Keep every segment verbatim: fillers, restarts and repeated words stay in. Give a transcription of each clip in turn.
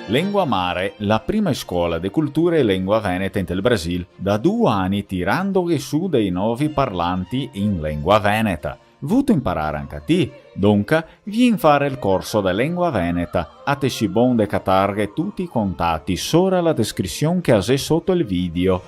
Lengua Mare, la prima scola de cultura e lengua veneta inte el Brasil, da du ani tirandoghe su dei novi parlanti in lengua veneta. Vuto inparare anca ti? Donca, vien fare el corso de lengua veneta. A te si bon de catarghe tuti i contati sora la descrision che a xe soto el video.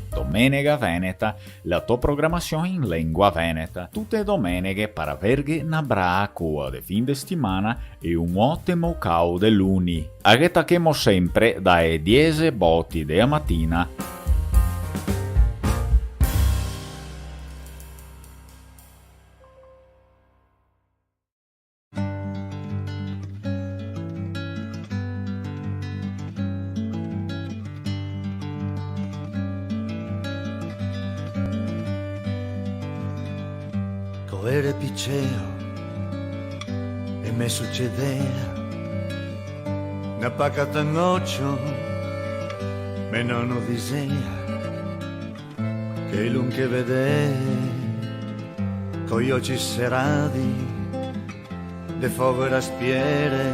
Domenega Veneta, la to programasion in lengua veneta. Tute e domeneghe par averghe na braa coa de fin de stimana e un otimo cau de luni. A ghe tachemo sempre da e diese boti de a matina. Co ere piceo e me sucedea na paca tangocio, me nono disea che i lunghe vedee coi oci seradi, de fogo e raspiere,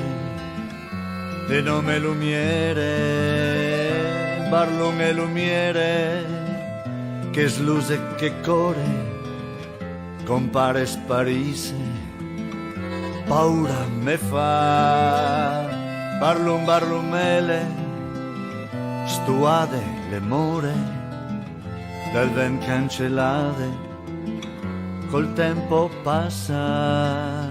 de nome lumiere, barlun e lumiere, che sluse, che core, compare e sparise, paura me fa, barlun, barlumele, stuade le more, dal vent cancelade, col tempo pasa.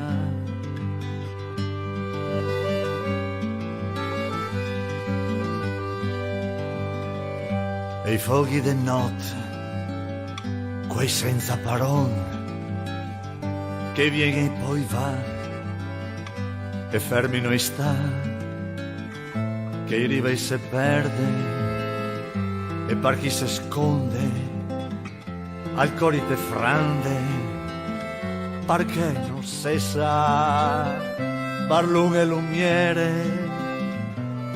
E i foghi de not, quei senza paron, che vien e poi va, e fermi no i sta, che i riva e i se perde, e par chi se sconde, al cori te frande, parché no se sa, barlun e lumiere,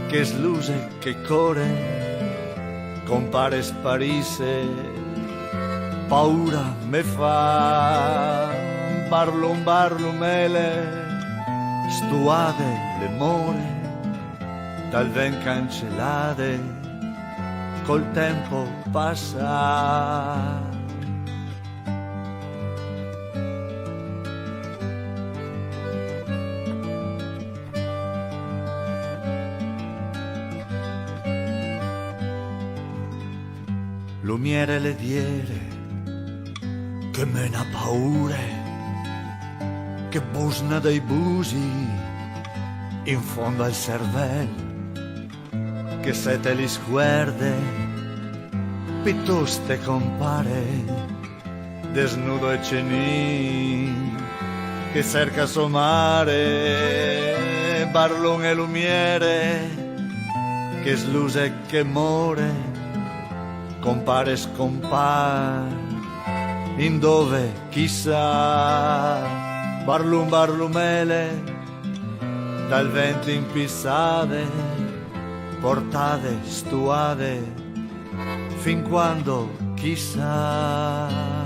che sluse, che core, compare e sparise, paura me fa, barlun, barlumele, stuade le more, dal vent cancelade, col tempo pasa. Lumiere lediere, che mena paure, che busna dei busi in fondo al cervel, che se te li scuerde, pitosto te compare, desnudo e cenin, che serca so mare, barlun e lumiere, che sluse, che more, compare, scompar, indove, chisà, barlun, barlumele, dal vent inpisade, portade, stuade, fin quando, chisà.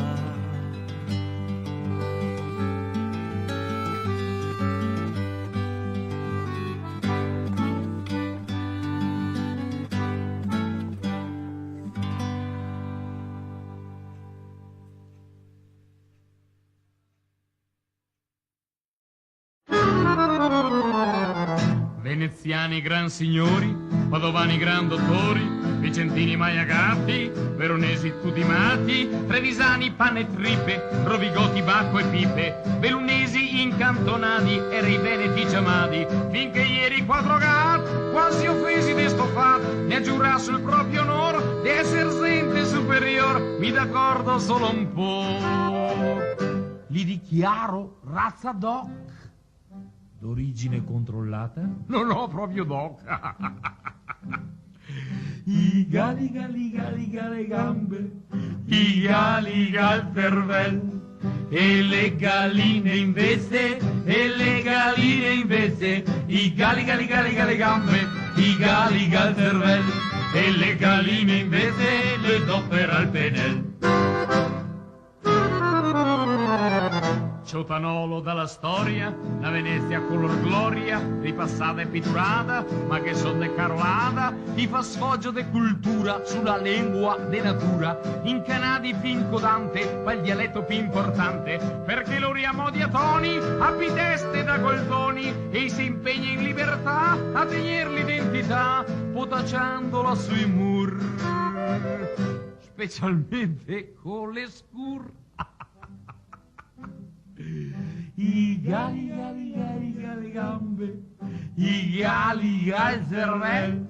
Veneziani gran signori, padovani gran dotori, vicentini maiagati, veronesi tuti mati, trevisani pane e tripe, rovigoti, baco e pipe, belunesi incantonati, era i veneti ciamati, finché ieri quatro gat, quasi ofesi de sto fat, ne ha giurà sul proprio onor de esser zente superior, mi d'acordo solo un po'. Li dichiaro raza doc. D'origine controllata? No, no, proprio doc. I gali, gali, gali, gali gambe, i gali gal cervel, e le galine invece, e le galine invece, i gali, gali, gali, gali gambe, i gali gal cervel. E le galine invese le dopera el penel. Ciotanolo da la storia, na Venezia color gloria, ripasada e piturada, ma che son de carolada, i fa sfogio de cultura su la lengua de natura, incanadi fin co Dante, pa el dialeto pi importante, perché lori a modi a toni, a pi teste da Goldoni, e i se impegna in libertà a tegner l'identità, potaciandola sui mur, specialmente co le scur. I gali, gali, gali, gali gambe, i gali, gali cervel,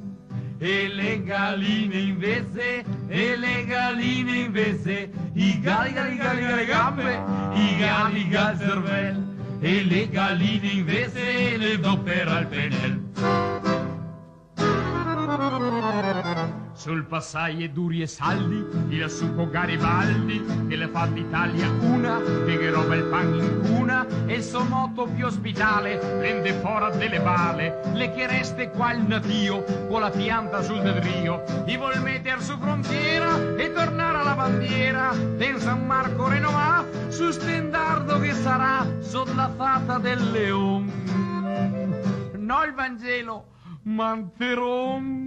e le galine invese, e le galine invese, i gali, gali, gali, gali gambe, i gali, gali cervel, e le galine invese le dopera el penel. Sul passaie duri e saldi, i la suco Garibaldi, che l'ha fat Italia una, che ghe roba el pan in cuna, e el so moto pi ospitale, prende fora de le bale, le che reste qua el natio, co la pianta sul dedrio, i vol meter su frontiera e tornar a la bandiera, ten San Marco renomà, su stendardo che sarà, sot la fata del leon. No el Vangelo, Manteron.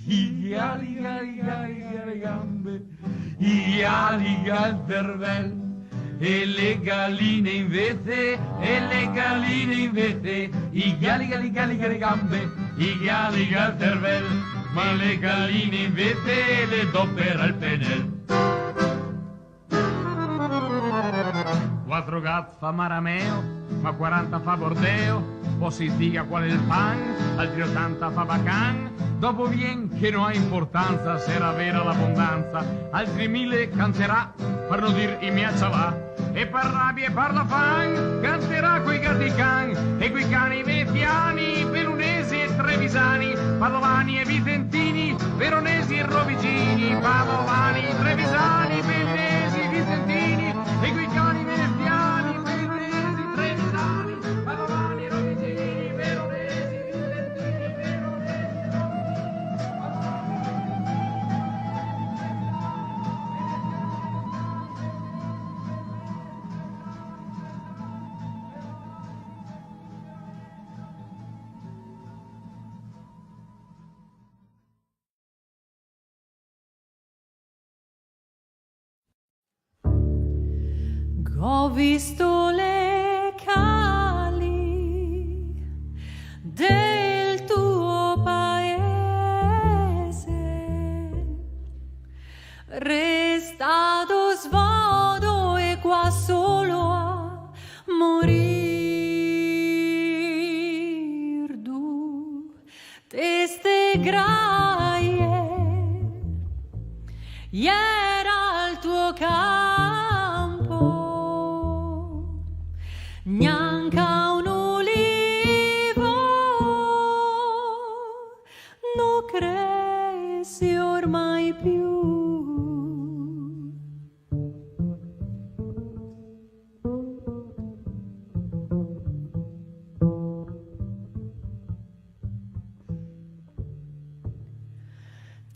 I gali, gali, gali, gali gambe, i gali, gali cervel, e le galine invese, e le galine invese, i gali, gali, gali, gali gambe, i gali, gali cervel, ma le galine invese le dopera el penel. Quatro gat fa marameo, ma quaranta fa bordeo, po se litiga qual xe el pan, altri otanta fa bacan, dopo vien che no ha importanza se era vera l'abondanza, altri mile canterà, par no dir i mia ciavà, e par rabia e par l'afan, canterà coi gati can, e coi cani venetiani, belunesi e trevisani, padovani e visentini, veronesi e robigini, padovani, trevisani, belunesi, visentini, e coi cani venetiani, belunesi, trevisani, padovani, robigini, veronesi, visentini, veronesi, robigini, padovani, robigini, trevisani, venetiani, Go visto le cali del tuo paese, restato svodo e qua solo a morir du. Te ste graie iera el tuo campo, gnanca un ulivo no crese ormai più.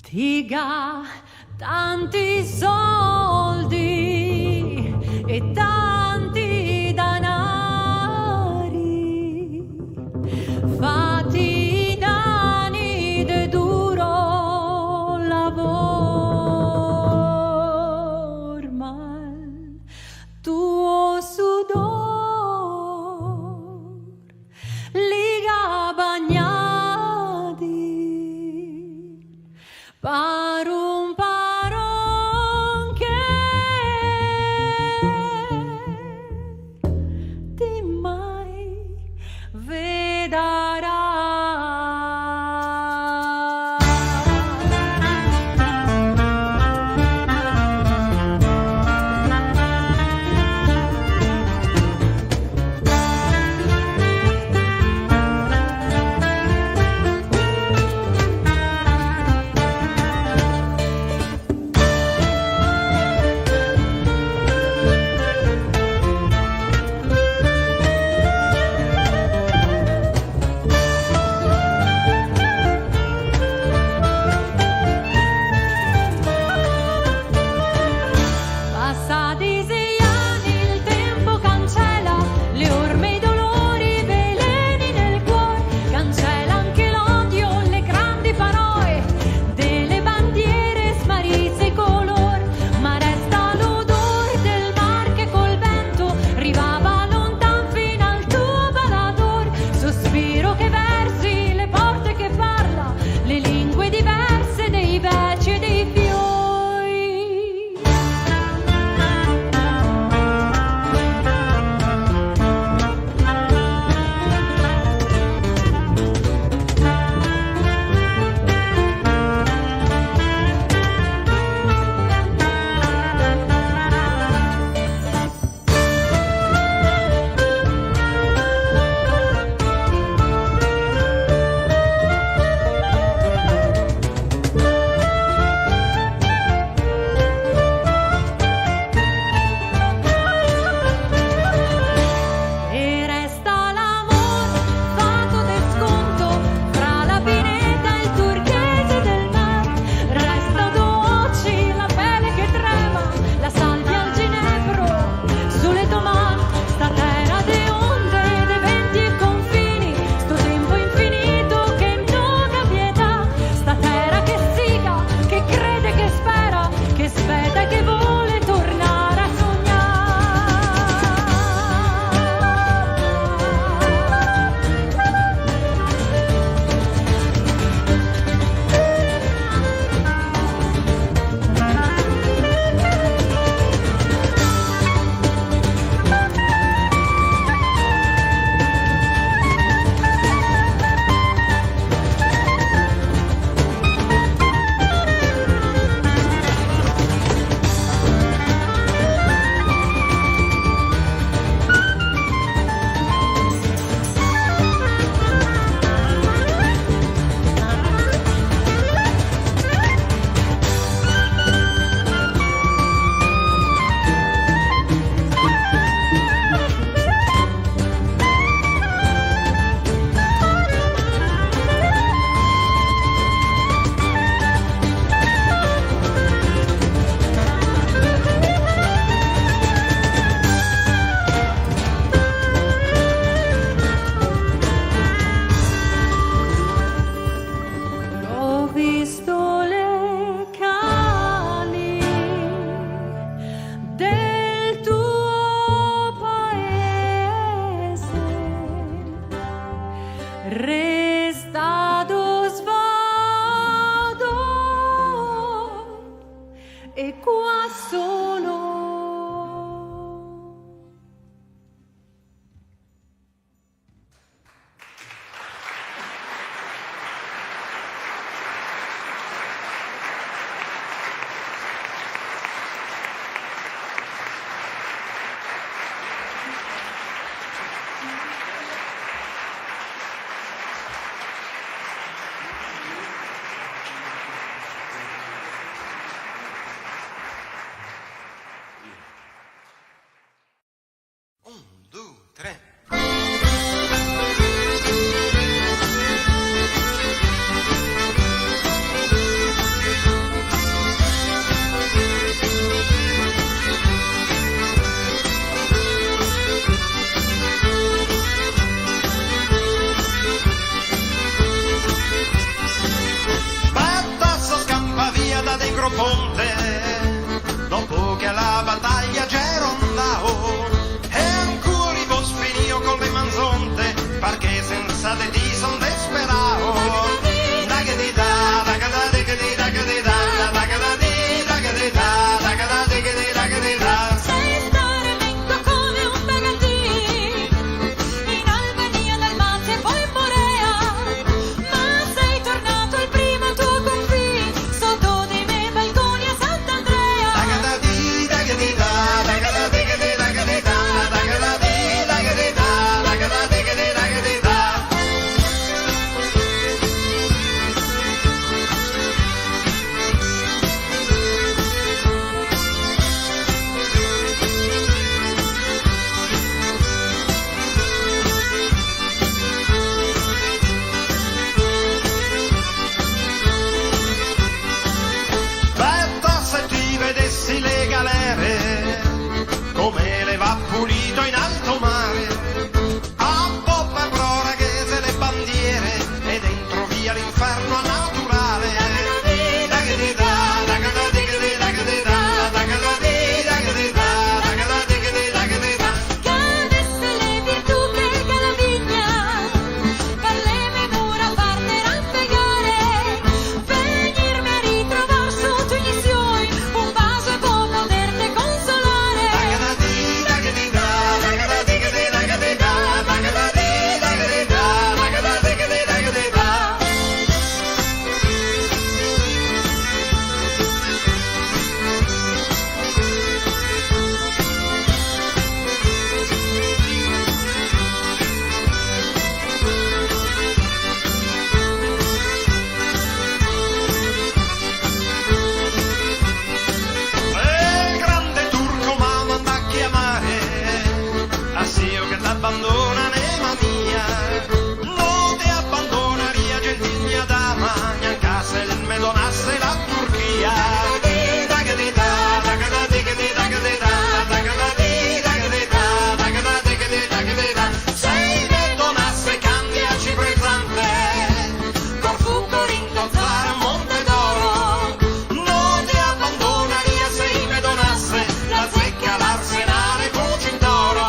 Ti ga tanti soldi e tanti danari, fati in ani de duro lavor, ma el tuo sudor li ga bagnadi par un paron che Así o que te abandona ne mania, no te abandonaría, gentil mia dama, gnanca se me donase la Turquía. Se me donase candia cipre e plante, Corfù, Corinto, Zara, Monte d'Oro, no te abandonaría, se me donase la Zecca, l'Arsenale, Cocintoro.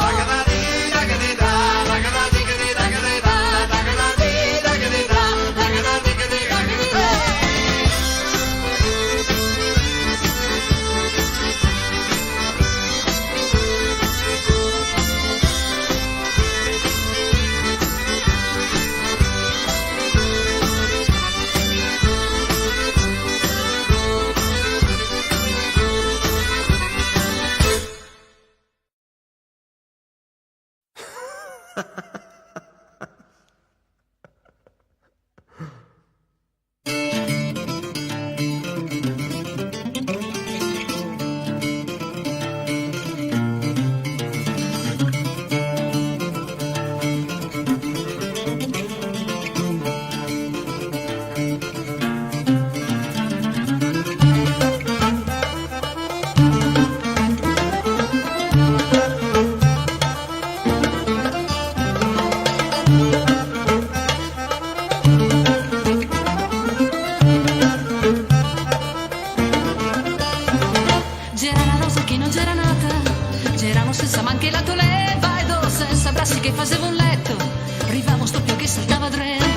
Gera na rosa che no gera nata, geramo sensa manche la toleva e do sensa brasi che faseva un leto, rivamo sto pio che saltava drento.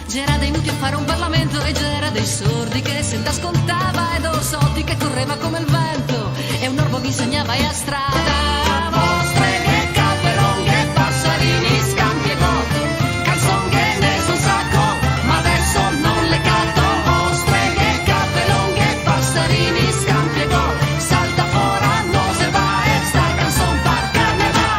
Gera dei muti a fare un parlamento e gera dei sordi che se l'ascoltava e do soti che coreva come el vento e un orbo che insegnava e a strada. Mostre che cape longhe, pasarini, scampi e go, canson che ne so un saco, ma deso no le cato. Mostre che cape longhe, pasarini, scampi e go, salta fora, no se va, e sta canson par carnevale.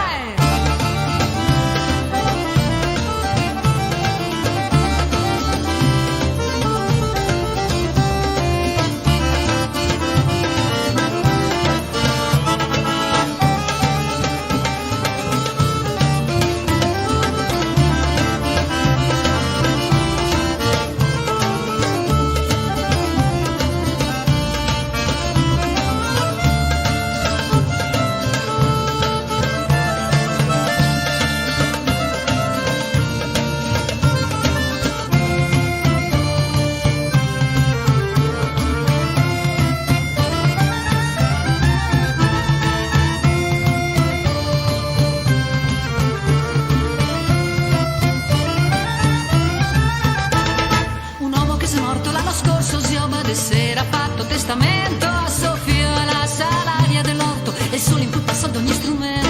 Un omo che xe morto l'ano scorso, Zioba de Sera, fato testamento a so fio, a lasa la via de l'orto e el so limpo pasa d'ogni strumento.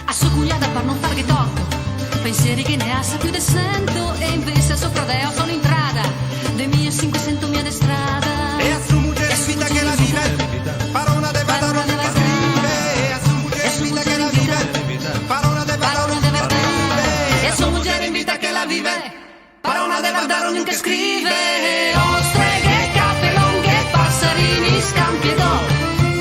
A so cugnada par no farghe torto, pensieri che ne asa più de sento, e invese a so fradeo so l'intrada de mia sinquesentomia de strada. E a so muger in vita che la vive, parona de Vardaro nunca scrive. E a so muger in vita che la vive, parona de Vardaro nunca scrive. E a so muger in vita che la vive, parona de Vardaro nunca scrive. Ostreghe, cape longhe, pasarini, scampi e do,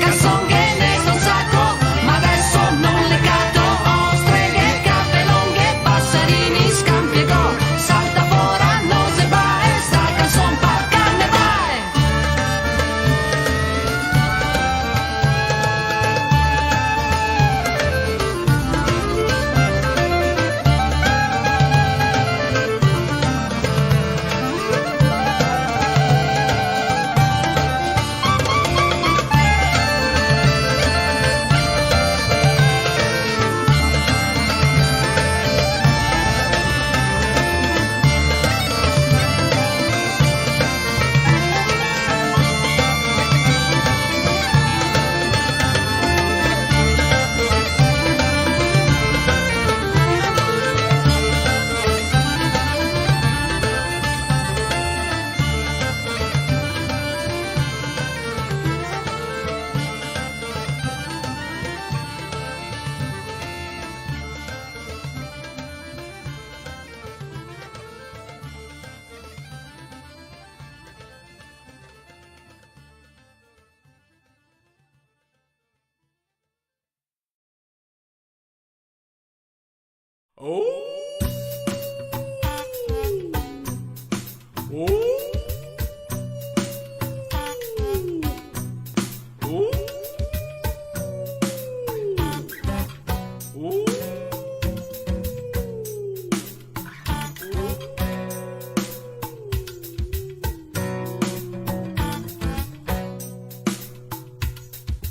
canson che ne so un saco, ma deso no le cato. Ostreghe, cape longhe, pasarini, scampi e do, salta fora, no se va, e sta canson par carnevale. Oh! Oh! Oh! Oh!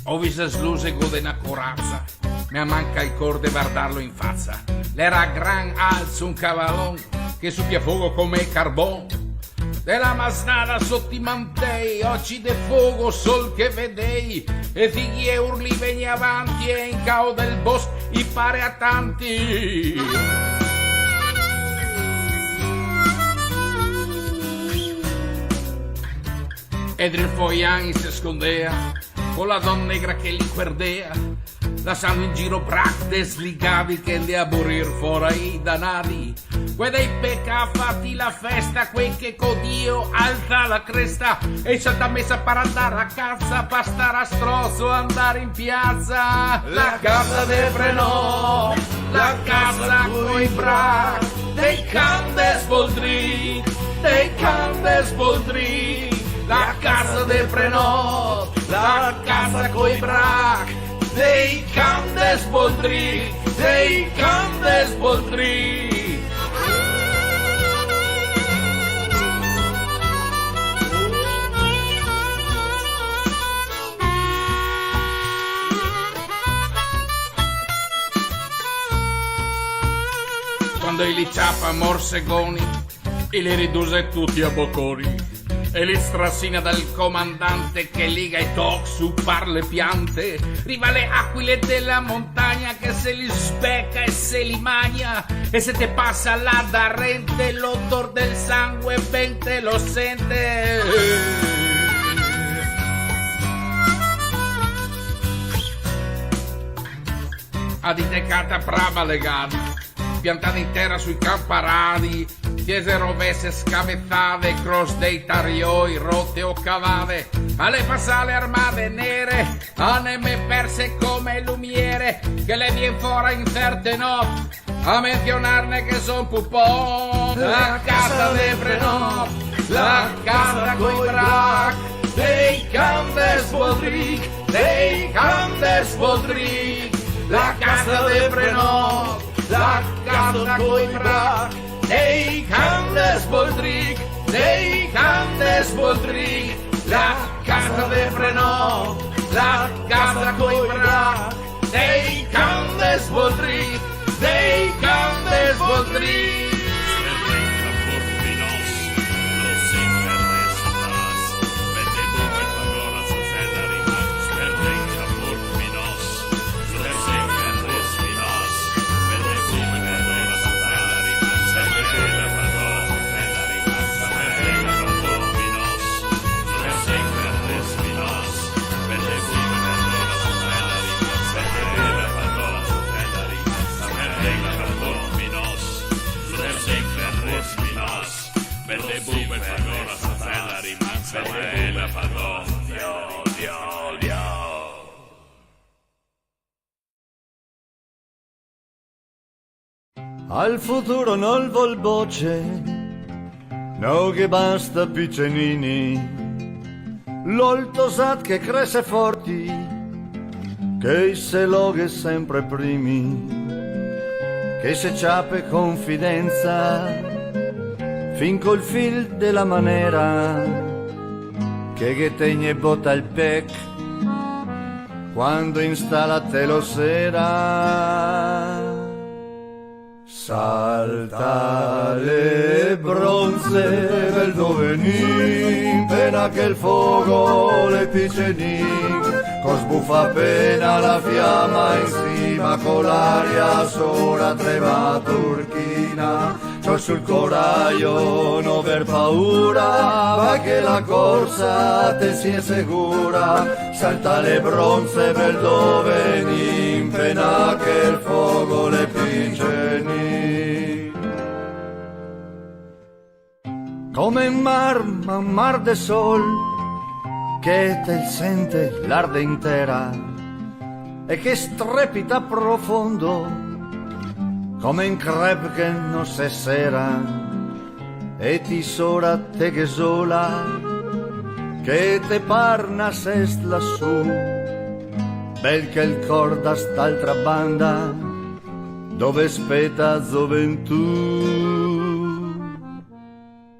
O visto el sluzego de na coraza, me manca el cor de vardarlo in faza. L'era gran alzo, un cavalon, che supia fogo come carbon. De la masnada soto i mantei, oci de fogo sol che vedei, e fighi e urli vegnea vanti, e in cao del bosco i parea tanti. E drio foian i se scondea, co la don negra che li cuardea, lasando in giro brac desligadi che ndea a burir fora i danadi. Quei dei peca fati la festa, quei che co Dio alza la cresta, e salta mesa par andar a casa, par star a stroso, andar in piaza. La casa de Frenò, la casa coi brac, dei can de sboldric, dei can de sboldric. La casa de Frenò, la casa coi brac, dei can de sboldric, dei can de sboldric. Quando i li ciapa morsegoni, i li riduse tuti a boconi, e li strasina dal comandante che liga i toc su par le piante. Riva le acuile de la montagna che se li speca e se li magna, e se te pasa là darente, l'odor del sangue ben te lo sente. A dite cata brava legada, piantada in tera sui camparadi, tiese rovese scavezade, cros dei tarioi rote o cavade, a le pasà le armade nere, aneme perse come lumiere, che le vien fora in certe not, a menzionarne che son pupon. La casa de Frenò, la casa coi brac, dei can de sboldric, dei can de sboldric. La casa de Frenò, la casa coi brac, dei can de sboldric, dei can de sboldric. La casa de Frenò, la casa coi brac, dei can de sboldric, dei can de sboldric. Al futuro no 'l vol boce, no ghe basta picenini. L'oltosat che crese forti, che i se loghe sempre primi, che se ciape confidenza fin col fil de la manera, che ghe tegne bota el pec quando instala te lo sera. Salta le bronze, bel dovenin, pena che el fogo l'è picenin, co sbufa pena la fiama in sima, co l'aria sora trema turchina. Ciò sul coraio, no ver paura, va che la corsa te sie segura. Salta le bronze, bel dovenin, pena che el fogo l'è picenin. Come un mar, ma un mar de sol, che te sente l'arde in tera e che strepita profondo, Come un crep che no se sera, e ti sora te ghe sola, che te par na sesta lasù, bel che el cor da st'altra banda, dove speta zoventù.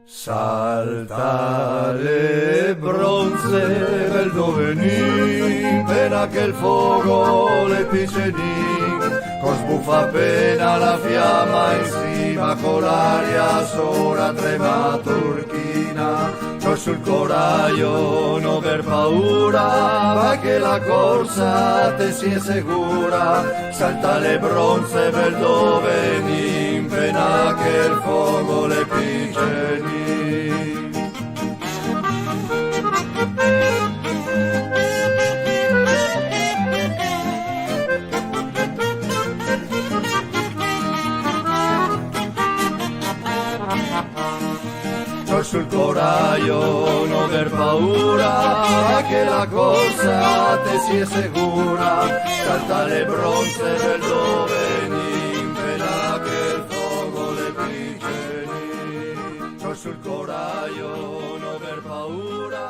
Salta le bronze, bel dove nin, pena che el fogo le picenin, co sbufa pena la fiama in sima, co l'aria sora trema turchina, co sul coraio no ver paura, va che la corsa te sie segura, salta le bronze, bel dove nin, pena che el fogo le picenin. Sul coraio no ver paura, che la corsa te sie segura, salta le bronze, bel dove nin, pena che el fogo le picenin. Sul coraio no ver paura,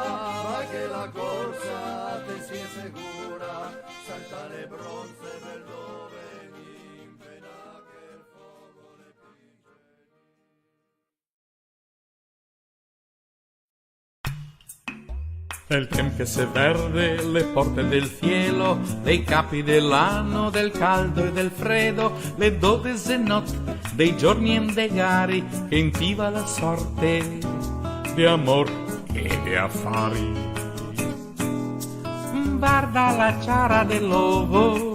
che la corsa te sie segura, salta le bronze, bel dove nin, pena che el fogo le picenin. El temp che se verde le porte del cielo, dei capi de l'ano, del caldo e del fredo, le dodese not dei giorni endegari che intiva la sorte de amor e de afari. Varda la ciara de l'ovo,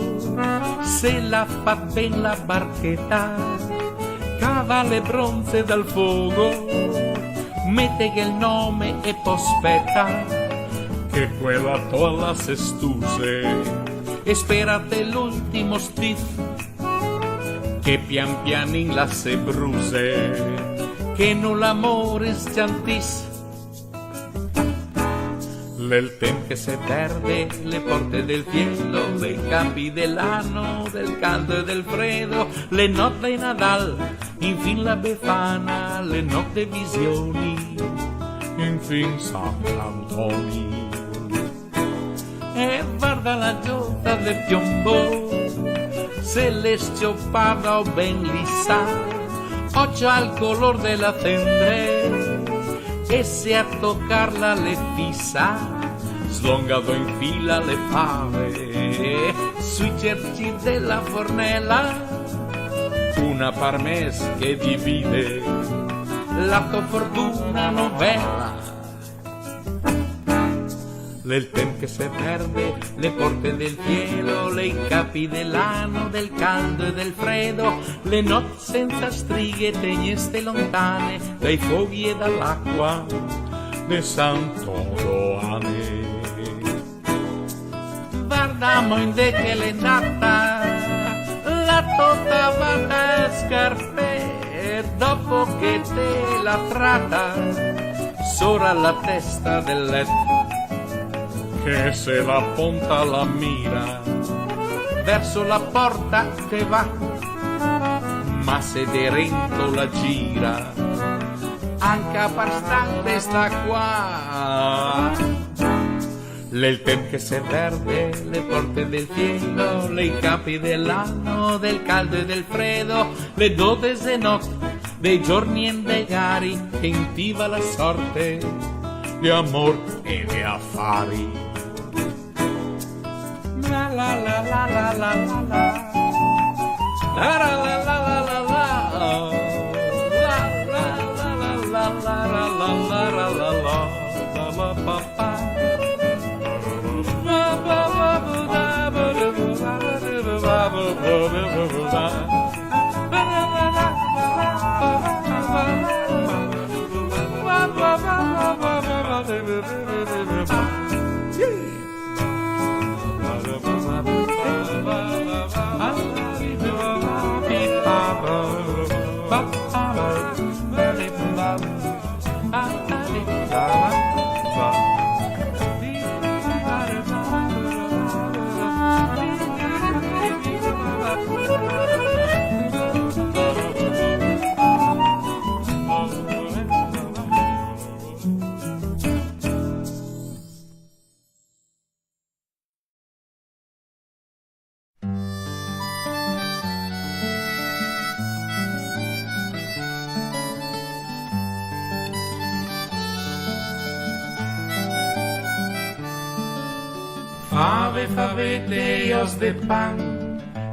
se la fa ben la barcheta, cava le bronze dal fogo, meteghe el nome e po speta che quela tola se stuse, e spera te l'ultimo stif che pian pianin la se bruse, che no l'amore sciantis. L'è el temp che se verde le porte del cielo, dei capi de l'ano, del caldo e del fredo, le not de Nadal, infin la Befana, le not de visioni, infin Sant'Antoni. E varda la giota de piombo, se l'è s-ciopada o ben lisa, ocio al color de la tendre, e se a tocarla l'è fisa, slonga do in fila le fave sui cerci de la fornela, una par mes che divide la to fortuna novela. L'è el temp che se verde le porte del cielo, le i capi de l'ano, del caldo e del fredo, le not sensa strighe tegneste lontane dai foghi e da l'acqua de Santo Doane. Varda mo inde che l'è ndata la to tavata scarpe, e dopo che te l'à trata sora la testa del let, che se la ponta la mira verso la porta te va, ma se de rento la gira, anca par stande sta qua. L'è el temp che se verde le porte del cielo, le i capi de l'ano, del caldo e del fredo, le dodese not dei giorni endegari che intiva la sorte de amor e de afari. Favete e os de pan,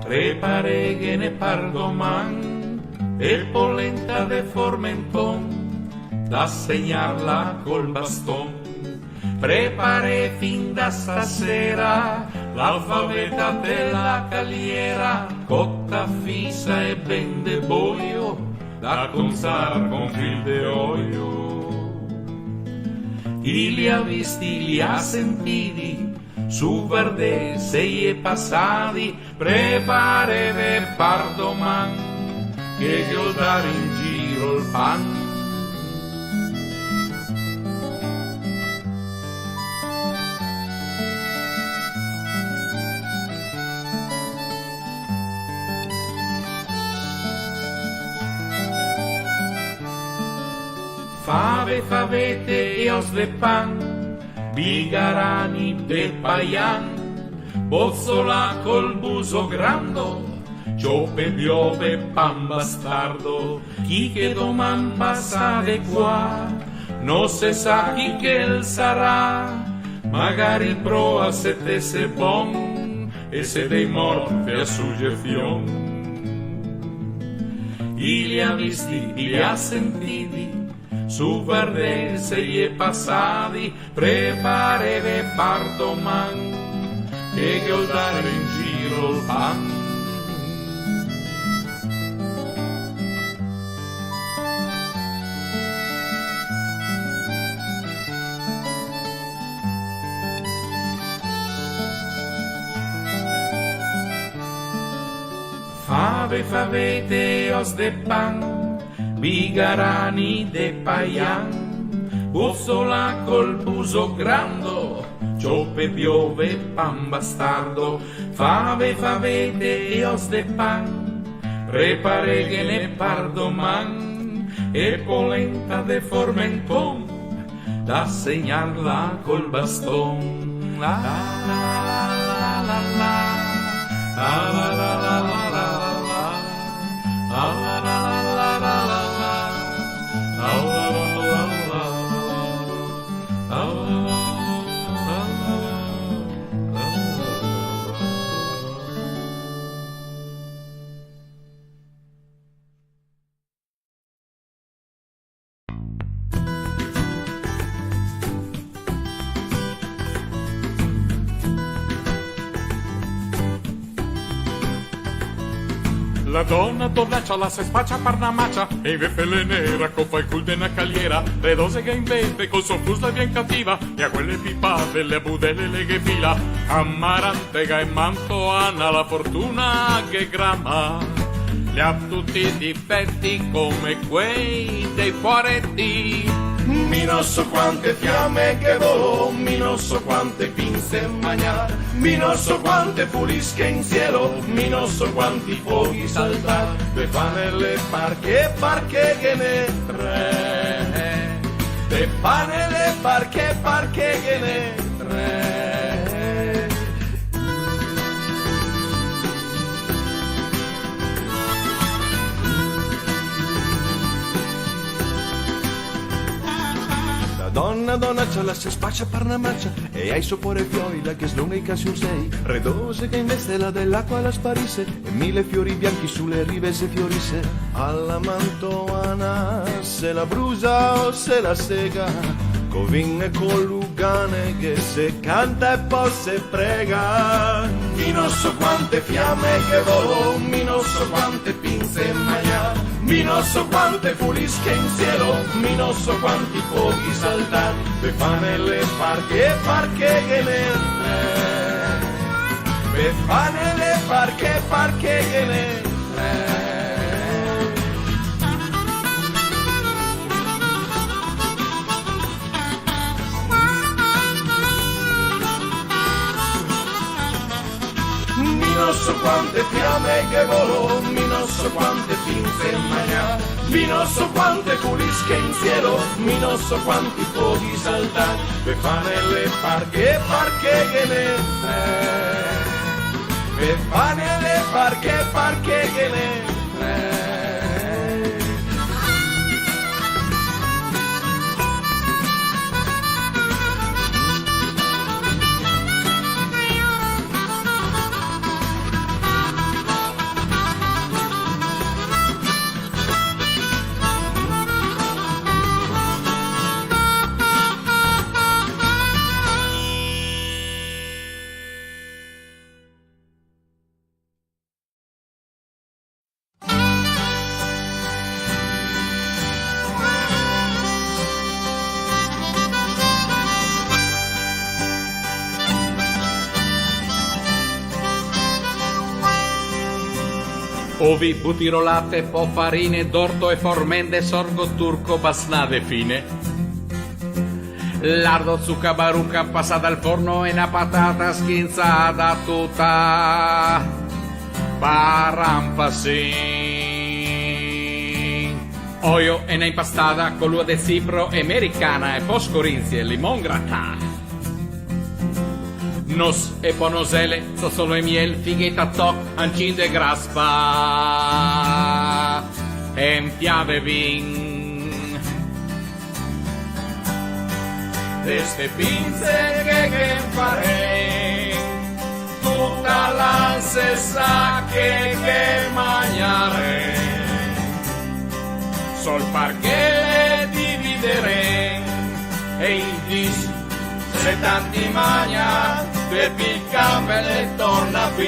prepareghene par doman, e polenta de formenton, da segnarla col baston. Preparè fin da stasera la faveta de la caliera, cota fisa e ben de boio, da consar con fil de oio. I li à visti, i li à sentidi, su vardè se i è pasadi, prepareve par doman, che ghe vol dar in giro el pan. Fave, favete e os de pan, bigarani de paian, bozola col buso grando, ciope, biove, pan bastardo. Chi che doman pasa de qua, no se sa chi che el sarà, magari proa se te si bon, e se dei morte a sugezion. I li à visti, i li à sentidi, su vardè se i è pasadi, prepareve par doman, che ghe vol dar in giro el pan. Fave, favete e os de pan, bigarani de paian, bozola col buso grando, ciope, biove, pan bastardo. Fave, favete e os de pan, prepareghene par doman, e polenta de formenton, da segnarla col baston. La, la, la, la, la, la. La dona donacia la se spacia par na macia, e invese l'è nera copa el cul de na caliera, redose che invese col so fus la vien cativa, e a quele pipade le budele le ghe fila, amarantega e mantoana la fortuna ghe grama, li à tuti i difeti come quei dei poareti. Mi no so quante fiame che vol, mi no so quante pinze magnar, mi no so quante fulische in cielo, mi no so quanti foghi saltar, pe fanele parché, parché ghe n'è tre. Pe fanele parché, parché ghe n'è tre. La dona, donacia la se spacia par na macia, e ai so pore fioi la ghe slunga i casi un sei. Redose che invese la de l'acua la sparise, e mile fiori bianchi su le rive se fiorise. A la mantoana se la brusa o se la sega, co vin e co lugane che se canta e po se prega. Mi no so quante fiame che vol, mi no so quante pinze magnar, mi no so quante fulische in cielo, mi no so quanti foghi saltar, pe fanele parché, parché ghe n'è tre. Pe fanele parché, parché ghe n'è tre. Mi no so quante fiame che vol, mi no so quante pinze magnar, mi no so quante fulische in cielo, mi no so quanti foghi saltar, pe fanele parché, parché ghe n'è tre. Pe fanele parché, parché ghe n'è tre. Ovi, butirolate, po farine, d'orto e formende, sorgo turco, basnade fine. Lardo, zuca, baruca, pasada al forno e na patata schinzada tuta. Parampasin. Oio e na impastada, colua de cipro e mericana e po scorinzie, limon gratà. Nos e po nosele, zozolo e miel, figheta toc, ancin de graspa, e un fià de vin. De ste pinze che ghe farè, tuta la se sa che ghe magnarè, sol parché le dividerè, e i dis: se tanti magna, de pì campe le torna pis.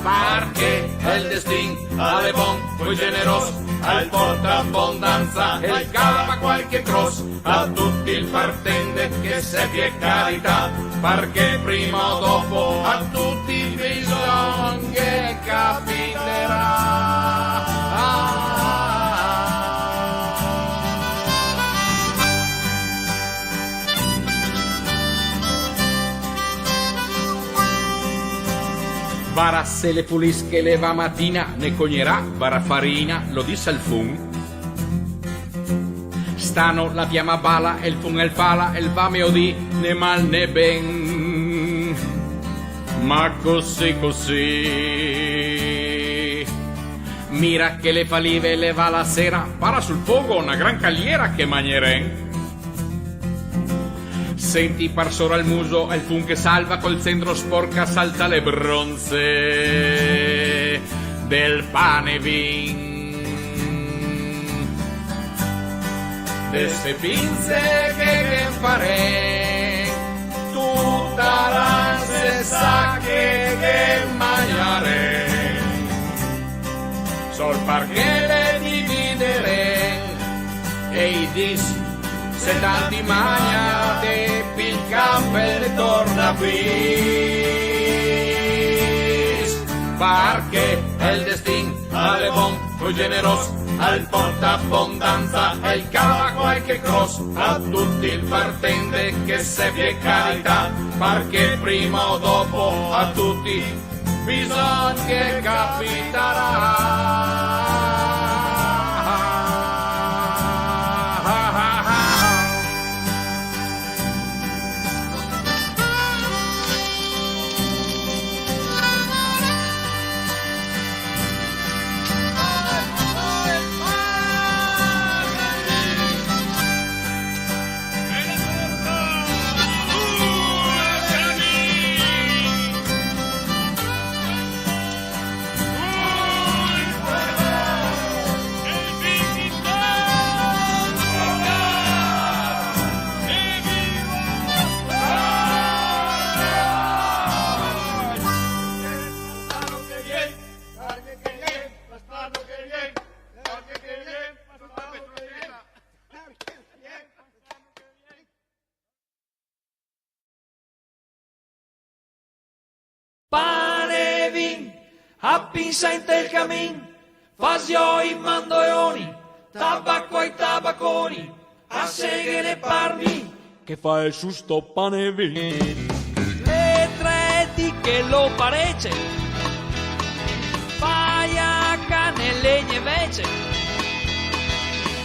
Parché el destin al è bon, poi generos, al porta abondanza, el cava qualche cros a tuti i partende, che se fie carità, parché prima o dopo a tuti bisogna capiterà. Bara se le pulis che le va matina, ne cognerà bara farina, lo dis al fun. Stano la fiama bala, el fun el fala, el va meodì, né mal né ben. Ma cusì, cusì. Mira che le falive le va la sera, para sul fogo na gran caliera che magnerem. Senti par sora el muso, el fun che salva, col centro sporca salta le bronze del pane vin. De ste pinze che ghe farè, tuta la se sa che ghe magnarè, sol parché le dividerè, e i dis: se tanti magna, de pì campe le torna pis. Parché el destin al è bon, poi generos, al porta abondanza, el cava qualche cros a tuti i partende, che se fie carità, parché prima o dopo a tuti bisogna che capitarà. Pane e vin, a pinsa inte el camin, fasioi, mandoioni, tabaco ai tabaconi, a seghe le parmi, che fa el su sto pane e vin. Le tre dì che lo parece, paia, cane, legne e vece.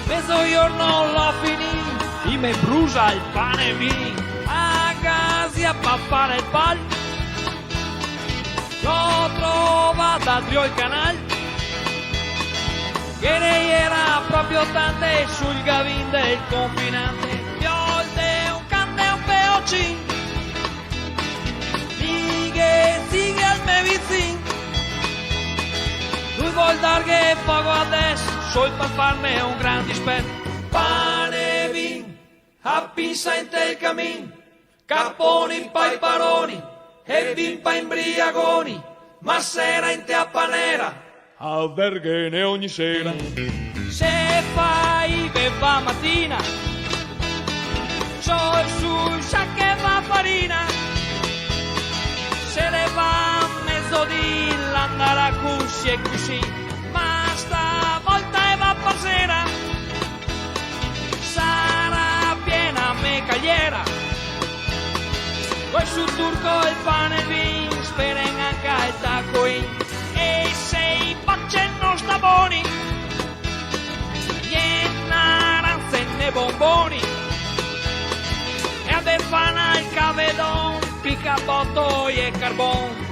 Mezogiorno lo finì, i me brusa el pane e vin. A Gasia pa fare el pal, lo trovà da drio el canal, che ne iera proprio tante sul gavin del confinante. Viol de un can, de un peocin, mi ghe sighe al me vizin. Lu vol darghe fogo adeso, sol par farme un gran dispet. Pane e vin, a pinsa inte el camin, caponi pa i paroni, e vin pa i imbriagoni, ma sera inte a panera, a verghene ogni sera. Se fa i beva matina, sol su sa che va farina. Se le va a mezodì, Cusì, ma stavolta e va par zera, sarà piena me caliera. Col su turco, el pan e el vin, speren anca el tacoin. E se i bace no sta boni, vien naranze ne bonboni. E a Befana el cavedon, pica, boto e carbon.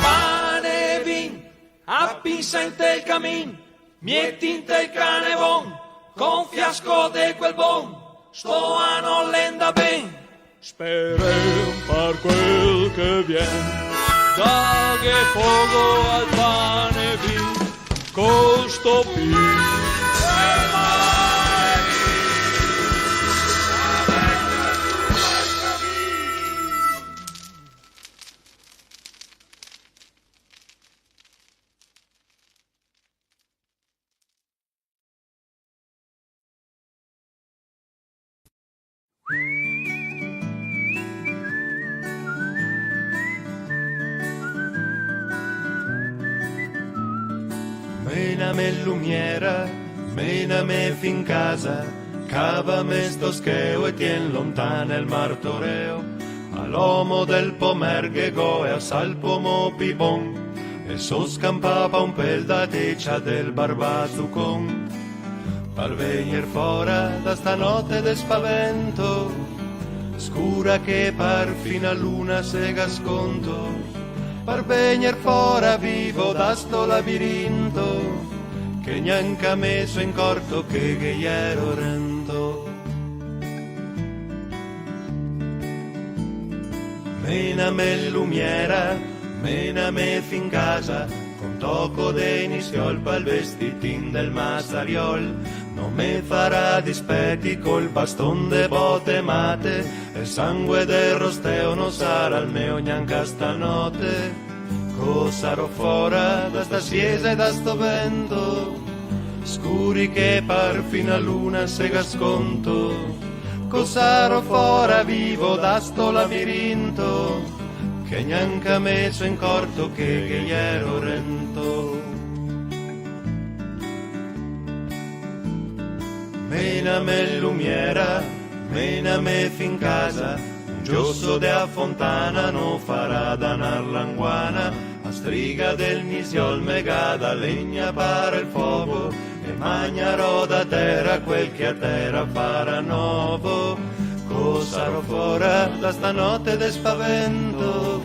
Pane e vin, a pinsa inte el camin, mieti inte el canevon, co un fiasco de quel bon, sto ano l'è ndà ben. Sperem par quel che vien, daghe fogo al pane e vin, co sto pi. Mename lumiera, mename fin casa, cavame sto scheo e tien lontana el martoreo. A l'omo del pomerghego e a Salpomo Pibon, e so scampà pa un pel da tecia del barbazucon. Par vegner fora da sta note de spavento, scura che parfin a luna se ga sconto, par vegner fora vivo da sto labirinto, che gnanca me so incorto che ghe iero rento. Mename lumiera, mename fin casa, con toco de nischiol pal vestitin del masariol. No me farà dispeti col baston de bote mate, e sangue de rosteo no sarà el meo gnanca stanote. Co sarò fora da sta siesa e da sto vento, scuri che parfin a luna se ga sconto, co sarò fora vivo da sto labirinto, che gnanca me so incorto che ghe iero rento. Mename lumiera, mename fin casa, un gioso de a fontana no farà danar l'anguana. A striga del nisiol me ga dà legna par el fogo, e magnarò da tera quel che a tera farà novo. Co sarò fora da sta note de spavento,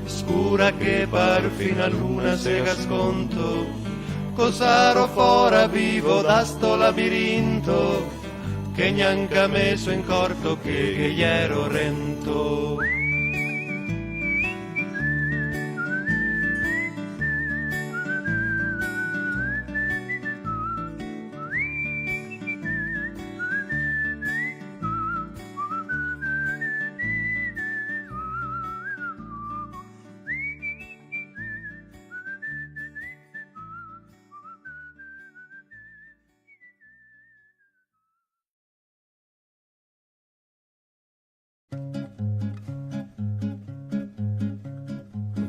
scura che parfin a luna se ga sconto, co sarò fora vivo da sto labirinto, che gnanca me so incorto che ghe iero rento.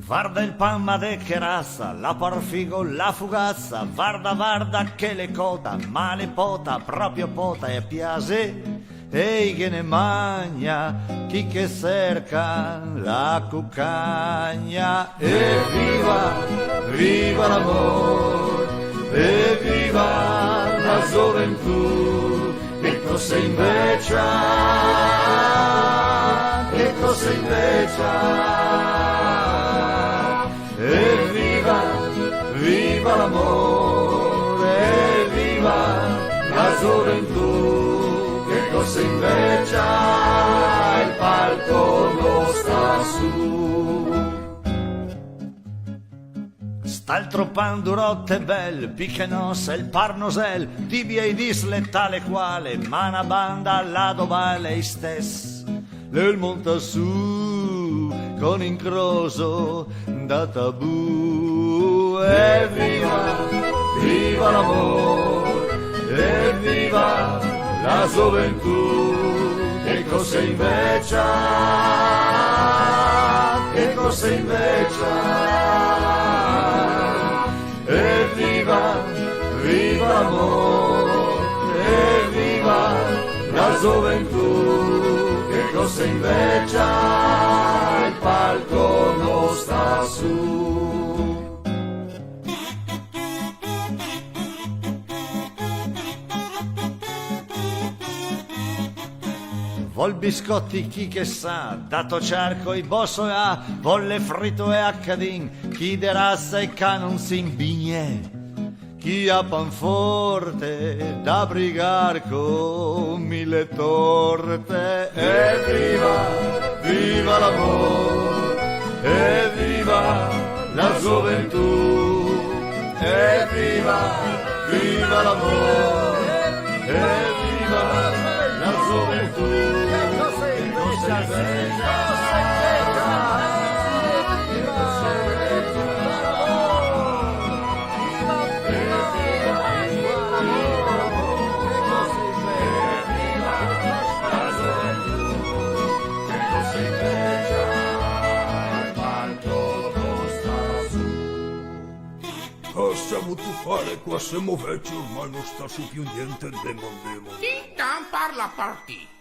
Varda el pan, ma de che rasa, la parfigo, la fugasa, varda, varda che l'è cota, ma l'è pota, proprio pota e piase. Ei ghe ne magna, chi che serca la cucagna. Eviva, viva l'amor, eviva la gioventù, che co se invecia, che co se invecia. Eviva, viva l'amor, eviva la gioventù, che co se invecia el palco no sta su. Tal tropan durot e bel, pichenos el parnosel, tibie e disle tale quale, ma na banda là dov'ale istes. L'è el monta su con incroso da tabù. Eviva, viva l'amor, eviva la gioventù, che cosa invecia, che cosa invecia. Eviva, viva l'amor, eviva la gioventù, che cosa invecia el palco no sta su. Vol biscoti chi che sa, da to cerco i boso e a, vol le frito e a cadin, chi de rasa e canonzin bignè, chi a panforte da brigar co mile torte. Eviva, viva l'amor, eviva la gioventù, eviva, viva l'amor, eviva la gioventù. Cosa vutu fare qua, semo veci, ormai no sta su più gnente, ndemo, ndemo. Chi campar la partita?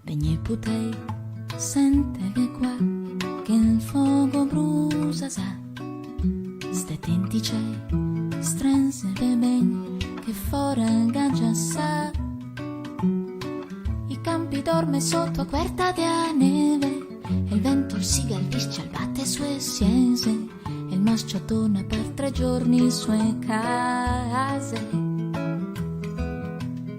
Vegnì putei, senteve qua, che el fogo brusa za. Ste tenti cei, strenzeve ben, che fora el ga già sa. I campi dorme soto a cuerta de a neve, e el vento el siga, el viscia, el bate sue siese, e el mascio torna par tre giorni sue case.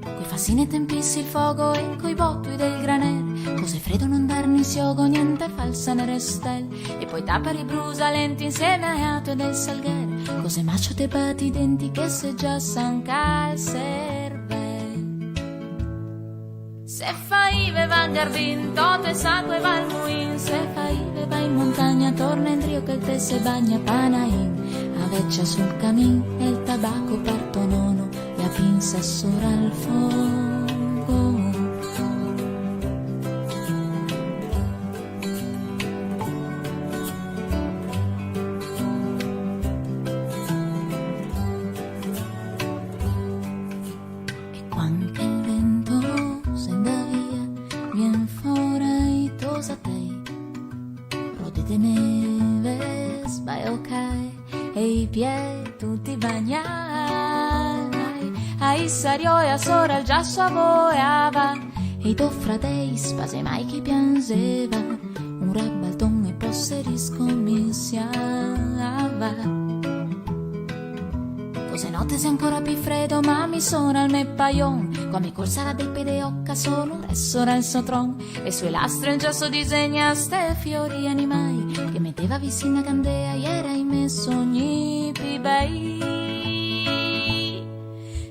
Coi fasine tempisi el fogo e coi botui del graner, cose fredo no ndar ni siogo, gnente falsa né restel, e poi tapar i brusa lenti insieme a atue del salgher, cose mascio te bati i denti che se già sanca el servel. Se fa ive va al giardin, tote saco e va al muin, se fa ive va in montagna, torna indrio che el te se bagna, Panain. A vecia sul camin, el tabaco par to nono, e a pinsa sora al fogo. E cuan che el vento se nda via, vien fora i tosatei, rodi de neve sbaiocae, e i pie tuti bagnai. A i sarioi a sora el giaso a voeava, e i do fradei spasemai che pianzeva, un rabalton e po se riscominsiava. Cose note xe ancora pi fredo, ma mi sora al me paion, co a me corsara de pedeoca solo, resora el so tron, e sue lastre el giaso disegna ste fiori animai, che meteva visin a candea, i era i me sogni pi bei.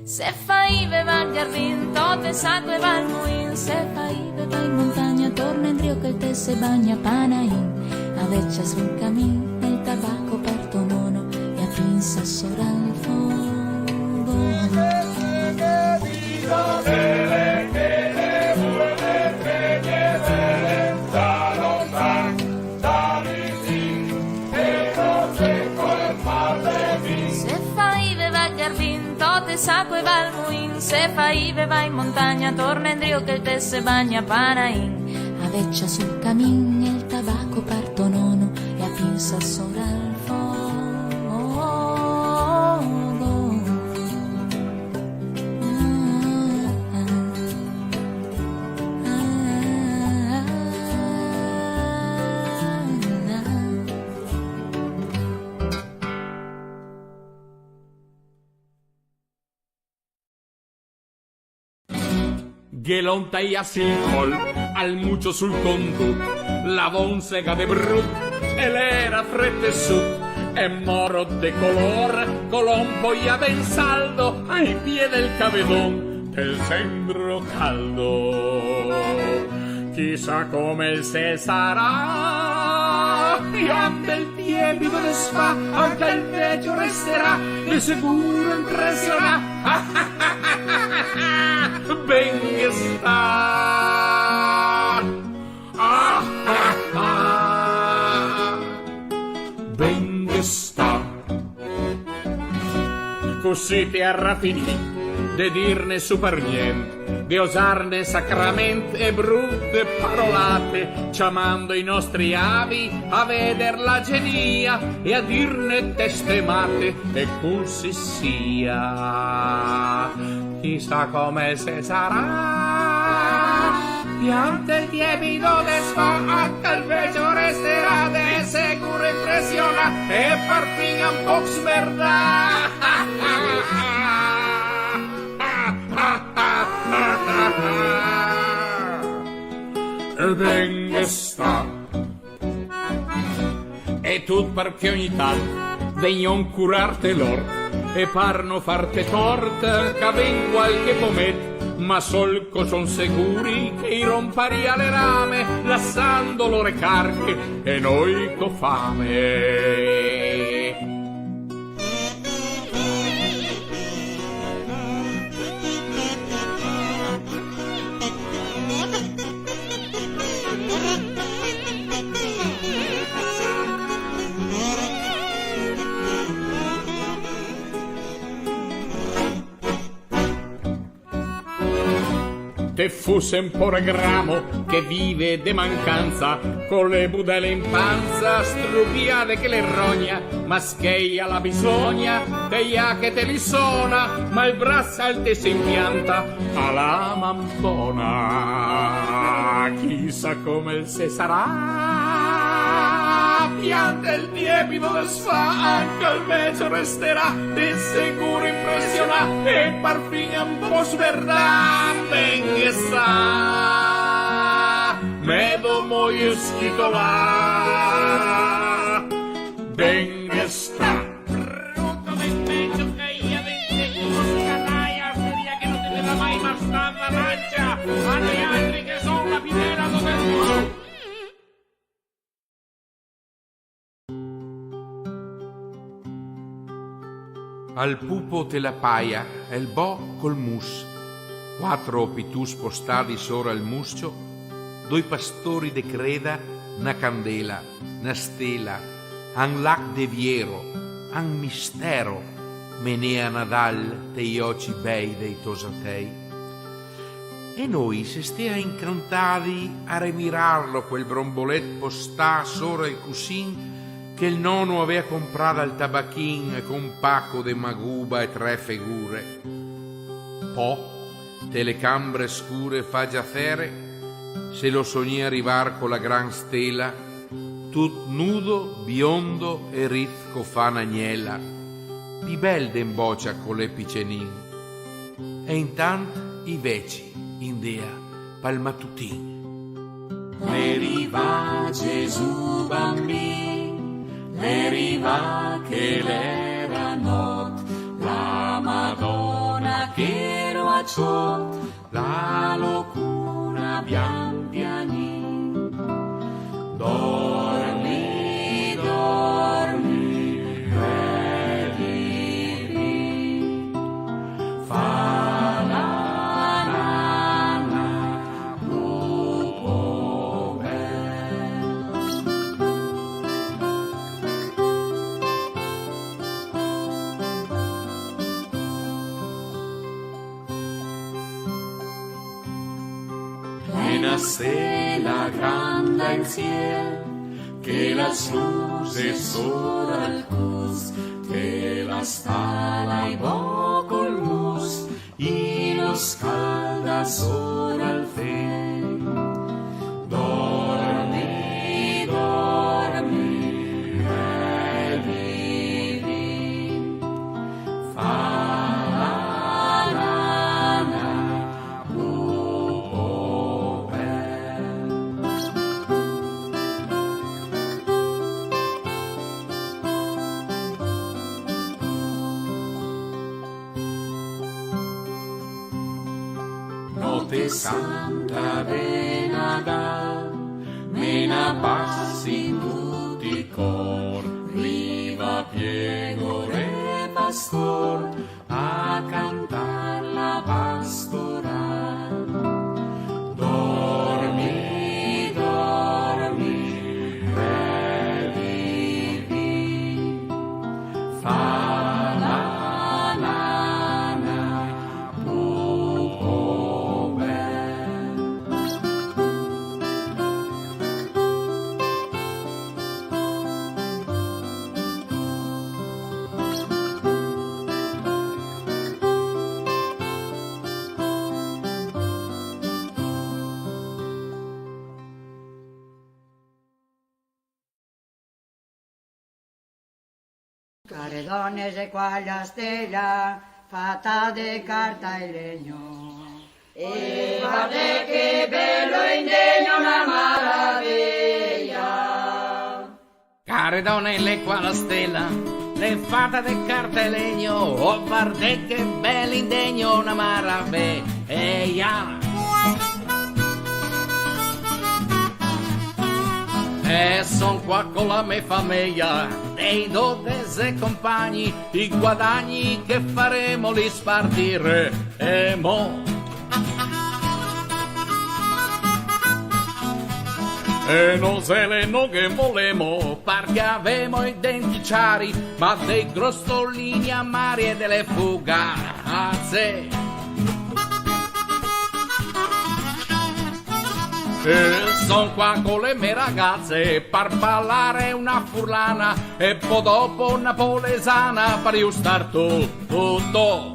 Se fa ive va al giardin, tote saco e va al muin, se fa ive va in montagna, torna indrio che el te se bagna, Panain. A vecia sul camin, el tabaco par to nono, e a pinsa sora al fogo. Se fa ive va al giardin, tote saco e va al muin, se fa ive va in montagna, torna indrio che el te se bagna, Panain. A vecia sul camin, el tabaco par to nono, Sa sora el fogo. Ghe l'on taià el col al mucio sul conduto, la vonsega de brut, e l'era fretesut, e moro de color, col on poià ben saldo, ai pie del cavedon, del sendro caldo. Chisà come el se sarà, piante el tiepido desfà, anca el vecio resterà, de seguro impresionà. Ben che sta. Ben che sta. Cusì te arà finì de dirne su par nient, de osarne sacrament e brute parolate, ciamando i nostri avi a veder la genia e a dirne teste mate, e cusì sia. Chisà come se sarà. Piante el tiepido desfà, anca el vecio resterà, de seguro impresionà, e parfin un poc smerdà. E ben che sta. E tut parché ogni tant vegnon curarte l'or, e par no farte tort, ca ven qualche pomet, ma sol co son seguri che i romparia le rame, lasando lore carche e noi co fame. Te fuse un pore gramo che vive de mancanza, co le budele in panza, strubiade che le rogna, ma scheia la bisogna, te ia che te li sona, ma el brasal te se impianta a la mampona. Chisà come se sarà. Piante el tiepido desfà, anca el vecio resterà, de seguro impresionà, e parfin un po' smerdà, ben che sta, me do moio schitolà, ben che sta. Bruto, ben peggio che io, ben che tu, canaia, seria che non te deve mai bastare la mancia, a noi altri che son la fidela dove tu. Al pupo te la paia, el bo col mus. Quatro pitù spostadi sora el muscio, doi pastori de creda, na candela, na stela, a un lac de viero, a un mistero, menea Nadal te i oci bei dei tosatei. E noi se stea incantadi a remirarlo quel brombolet postà sora el cusin che el nono avea comprà dal tabachin con un paco de maguba e tre fegure. Po, te le cambre scure fagia fere, se lo sognea rivar co la gran stela, tut nudo, biondo e riz co fa na gnela, pi bel de un bocia co l'è picenin. E intant i veci indea pal matutin. L'è rivà Gesù Bambin, l'è rivà che l'era not, la Madona che lo à ciot, la lo cura pian pianin. Dormi, dormi, vedi, fa la nana, lupo bel. L'è na stela granda in ciel, E las luses sora el cus, te la stala i bo col mus, i lo scalda sora el fen. Dormi, dormi, e vivi, fa la lana, lupo bel. Note santa de Nadal, mena pasi in tuti i cor, riva Piego Re Pastor, a cantar la pastoral. Dormi, dormi, e vivi, fa la lana, lupo bel. Care done, xe qua la stela, fata de carta e legno. E vardè che belo indegno, na maraveja. Care done, l'è qua la stela, l'è fata de carta e legno, oh, vardè che bel indegno, na maraveja. E son qua co la me fameja, dei dodexe compagni, i guadagni che faremo li spartiremo. E no se le no ghe molemo, parché avemo i denti ciari, ma dei grostolini amari e dele fugaze. E son qua co le me ragaze par parlare una furlana e po dopo napolesana par justar tu-, tuto.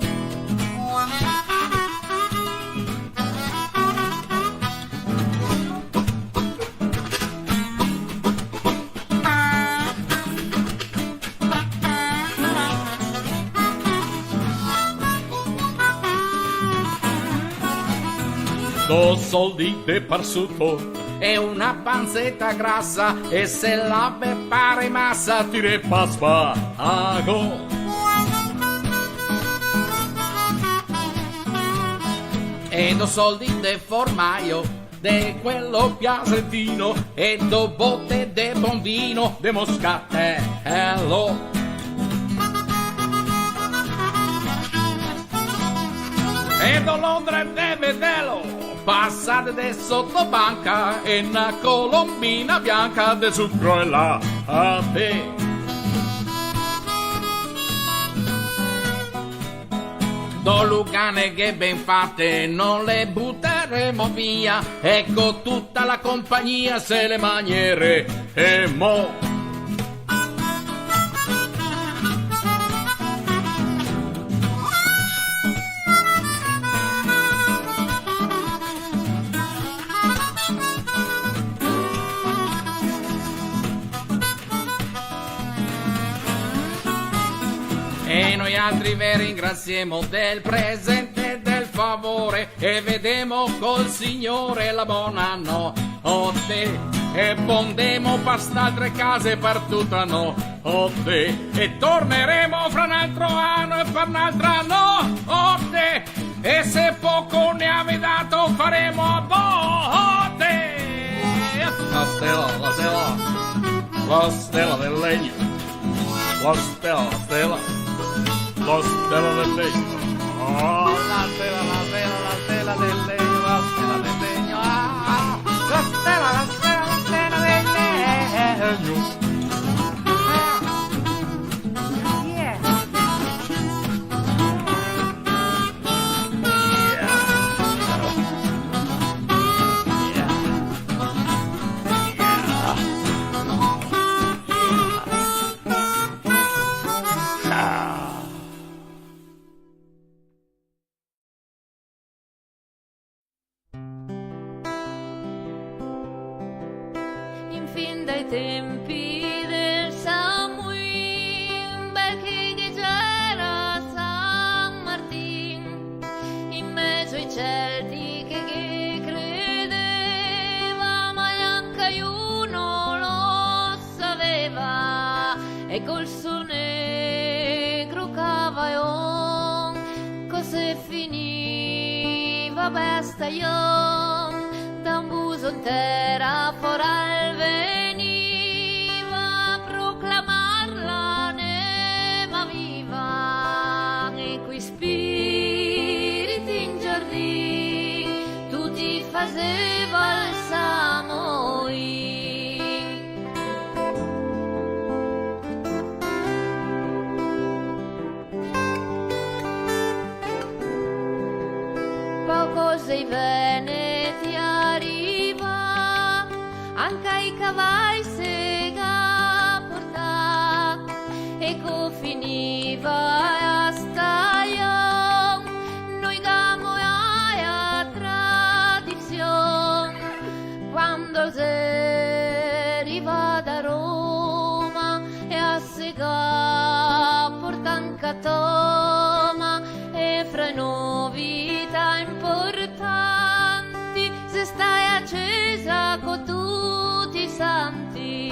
Do soldi de parsuto e una panzeta grasa, e se la ve pare masa, tire pa svago. E do soldi de formaio, de quelo piasentino, e do bote de bon vino de Moscatello. E do londre de vedelo, pasade de soto banca, e na colombina bianca de zucro e late. Do luganeghe ben fate, no le butaremo via, e co tuta la compagnia se le magneremo. E noialtri ve ringrasiemo del presente e del favore, e vedemo col Signore la bona note, e po ndemo par st'altre case par tuta note, e torneremo fra n'altro ano e par n'altra note. E se poco ne ave dato, faremo a bote. La stela, la stela, la stela del legno. La stela, la stela, la stela del legno. Oh, la stela, la stela, la stela del legno, la stela del legno. Ah, ah, la stela, la stela, la stela del legno. Ah. Yeah. In fin dai tempi del Samuin, bel che ghe gera San Martin, in mezo ai Celti che ghe credeva, ma gnanca uno lo saveva, e col so negro cavaion, co se finiva bel stajon, da un buso in tera fora el veniva a proclamar l'anema viva, e coi spiriti in giardin tuti faseva el Samoin. Poco xe i veneti a rivar, anca i cavai se ga portà, e co finiva a stajon, noi gamo a tradision, quando xe rivà da Roma, e a se ga portà anca Toma, e fra i novità importanti xe stà a cesa co tuti i santi,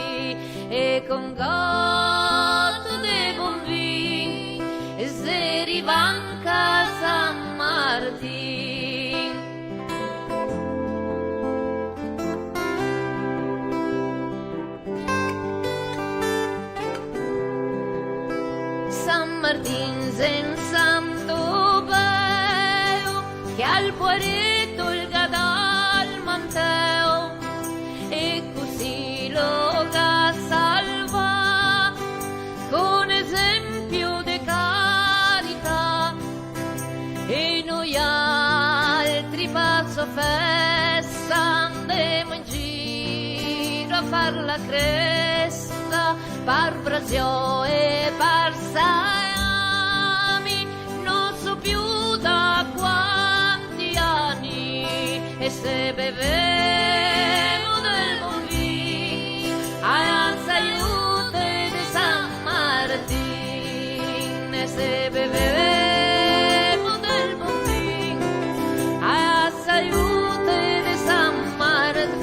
e con goto de bon vin xe rivà anca San Martin. San Martin xe un santo beo, che al poareto el ga dà el manteo, e cusì lo ga salvà, con esempio de carità. E noialtri par so festa andemo in giro a far la cresta, par Brasio e par Saami, no so più da quanti ani, e se bevemo del bon vin, a la salute de San Martin, e se bevemo del bon vin, a la salute de San Martin.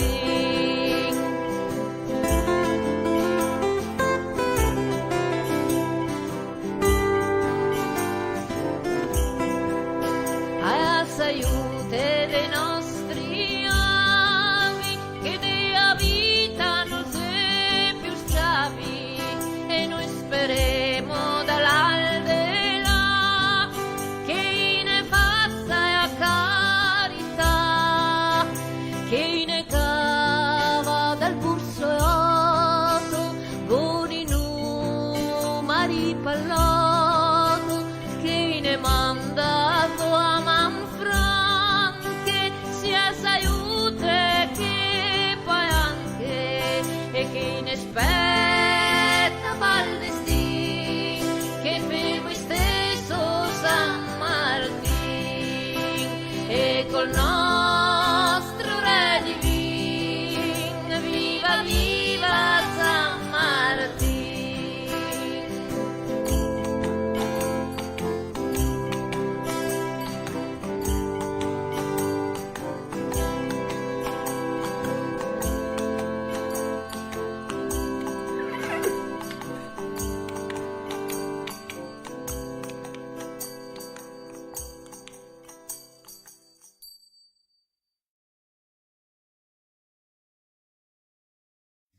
A la salute de nostri avi, che de la vita no xe più schiavi, e noi speremo da l'aldelà che i ne fasa la carità, che i ne cava dal bursoto con i numari pal loto, che i ne manda co a man franche, sia salute che palanche, e che i ne speta pal destin, che femo isteso San Martin, e col nostro re divin, viva, viva San Martin.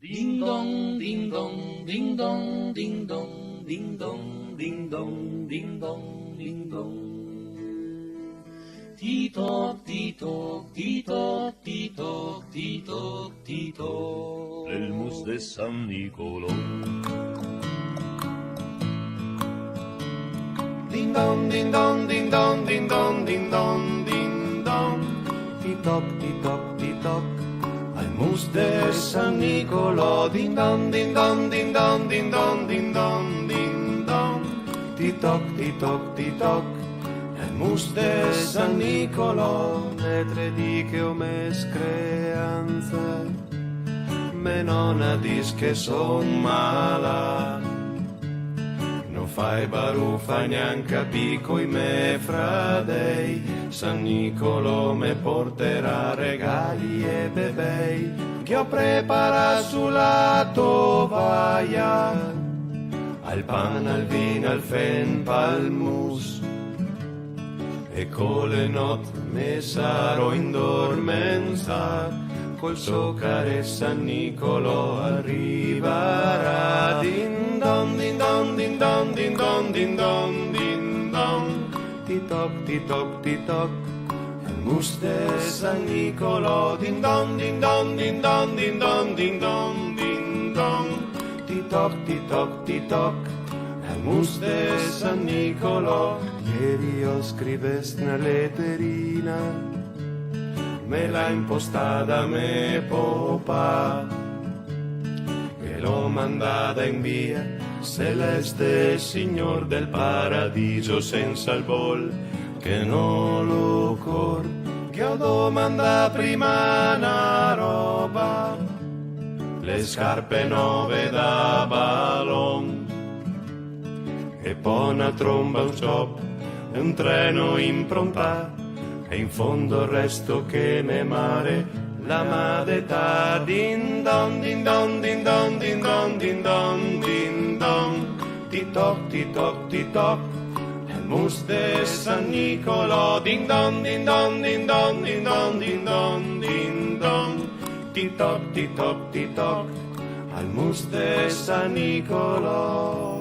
Din don, din don, din don, din don, din don, din don, din don, din don. Ti toc, ti toc, ti toc, ti toc, ti toc, ti toc. El mus de San Nicolò. Din don, din don, din don, din don, din don, din don. Ti toc, ti toc, ti toc, al mus de San Nicolò. Din don, din don, din don, din don, din don, din don. Ti toc, ti toc, ti toc, el mus de San Nicolò. Mentre dico me screanza, me nona dis che son mala. No fai barufa gnanca pi coi me fradei, San Nicolò me porterà regali e bebei. Che ho preparà su la tovaia, al pan, al vin, al fen, pal mus. E co le not me sarò indormensà, col so carez San Nicolò al rivarà. Din don, din don, din don, din don, din don, din don. Ti toc, ti toc, ti toc, el mus de San Nicolò. Din don, din don, din don, din don, din don, din don. Ti toc, ti toc, ti toc, el mus de San Nicolò. Ieri ho scrivest na leterina, me l'ha impostada me popà, che l'ho mandada in via celeste, Signor del Paradiso, senza el bol che no l'ocor. Che ho domandà prima na roba, le scarpe nove da balon, e po' na tromba, un ciop, un treno improntà, e in fondo el resto che me mare la m'ha detà. Din don, din don, din don, din don, din don, din don. Ti toc, ti toc, ti toc, el mus de San Nicolò. Din don, din don, din don, din don, din don, din don. Ti toc, ti toc, ti toc, al mus de San Nicolò.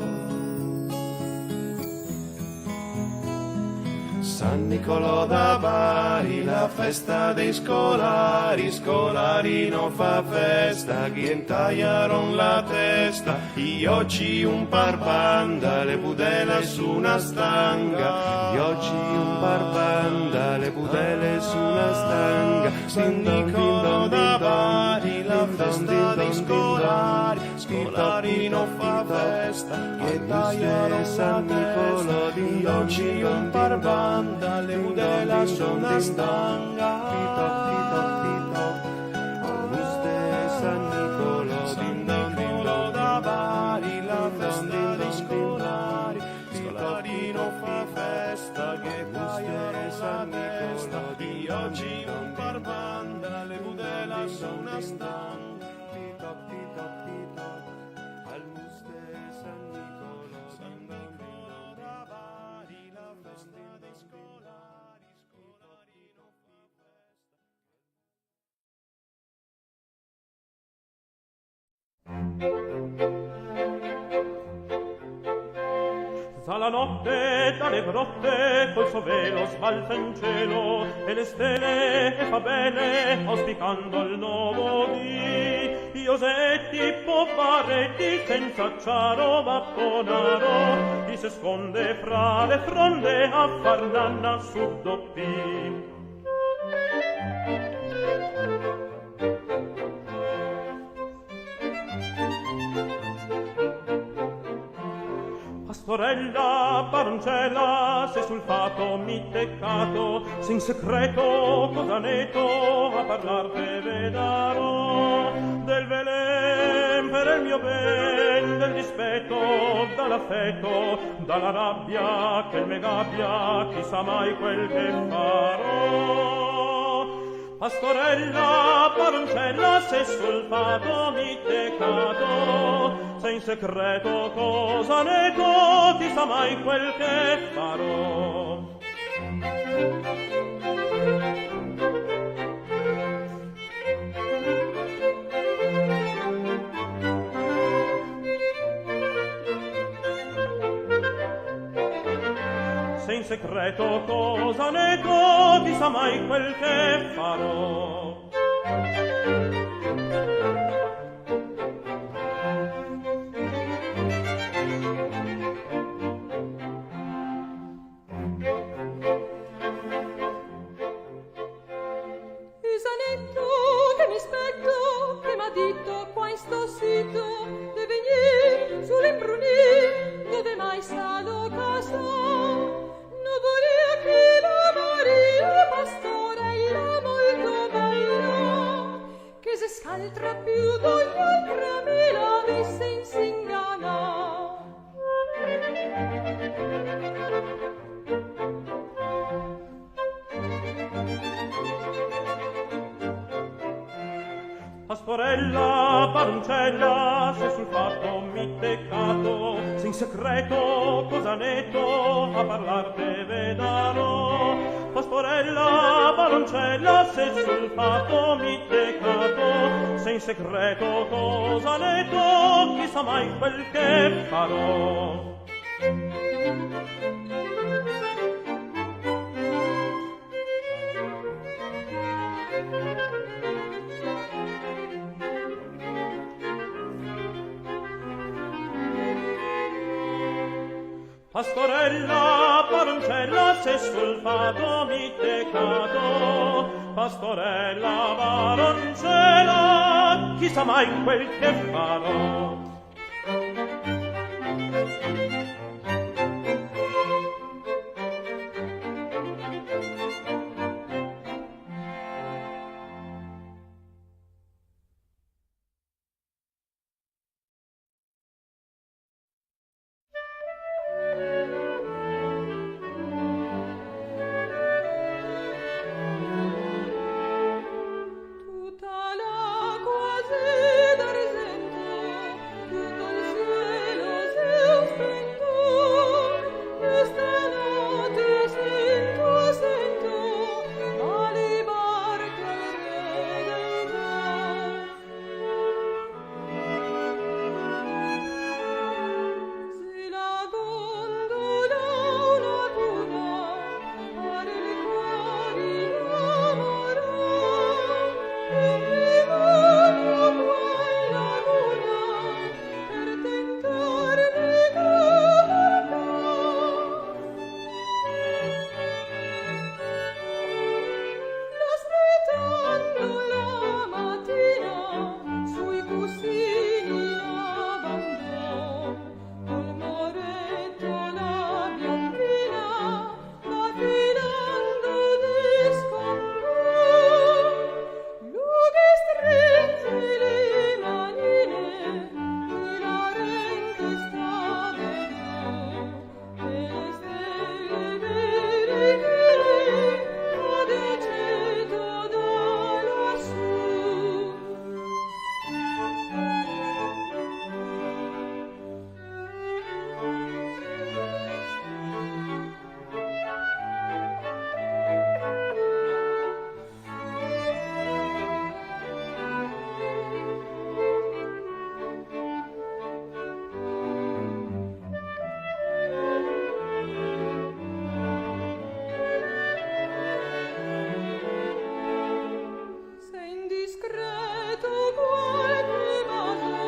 San Nicolò da Bari, la festa dei scolari, scolari no fa festa, ghe taiaron la testa, i oci un par banda, le budele su na stanga, i oci un par banda, le budele su na stanga. San Nicolò da Bari, la festa dei scolari, scolari no fa festa, che taiaron la testa, i oci un par banda, le budele su na stanga. San Nicolò da Bari, la festa dei scolari, scolari no fa festa, che taiaron la testa, i oci un par banda, le budele su na stanga. Ti toc, ti toc, ti toc, al mus de San Nicolò. San Nicolò da Bari, la festa dei scolari, scolari no fa festa. Za la note da le grote col so velo sbalza in cielo e le stele e fa bele auspicando el novo dì. I osetti povareti senza ciaro va ponaro, i se sconde fra le fronde a far nanna su dopì. Pastorella, paroncella, se sul fato mi te cato, se in secreto cosa neto a parlar te vedarò. Del velen per el mio ben, del dispeto, da l'afeto, da la rabia che el me gabia, chisà mai quel che farò. Pastorella, paroncella, se sul fato mi te cato, se in secreto cosa neto, chisà mai quel che farò. Se in secreto cosa neto, chisà mai quel che farò. Usanetto che mi spetto, che m'ha dito qua in sto sito de vegnir su l'imbrunir, dove mai sa lo Pastorela, baroncela, se sul fato mi te cato, se in secreto cosa neto a parlar te ve darò. Pastorela, baroncela, se sul fato mi te cato, se in secreto cosa neto, chisà mai quel che farò. Pastorela, baroncela, se sul fato mi te cato. Pastorela, baroncela, chisà mai quel che farò. Tuta l'aqua xe d'arzento, tuto el cielo xe un splendor, questa note sento, sento, ma le barche al redentor. Aspettando la matina sui cusini la bambina, col moretto la bianchina, va filando di scambio. Lu ghe stringe le manine, e la rende sta bene. Se indiscreto qualche vaso,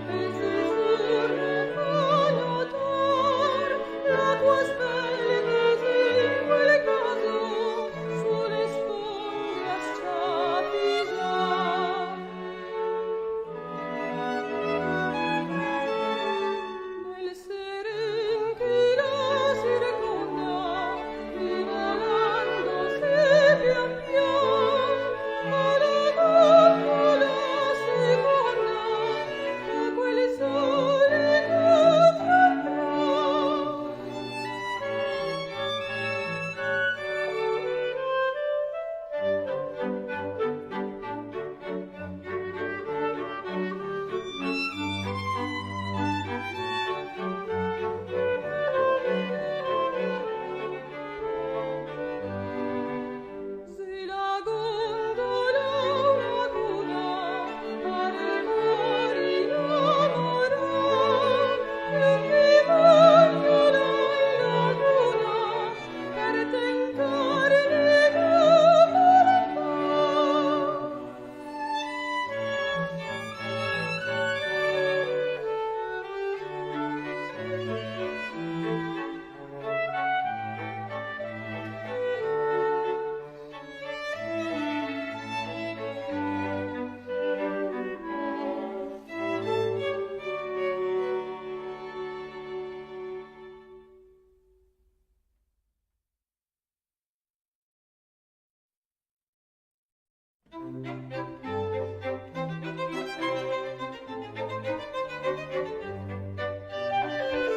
el sussurro fa notar l'acqua spelta, se in quel caso su le sponde a sciafisar. Bel seren che la circonda, rivolandose pian pian, ma la gondola seconda, da quel solito tran tran.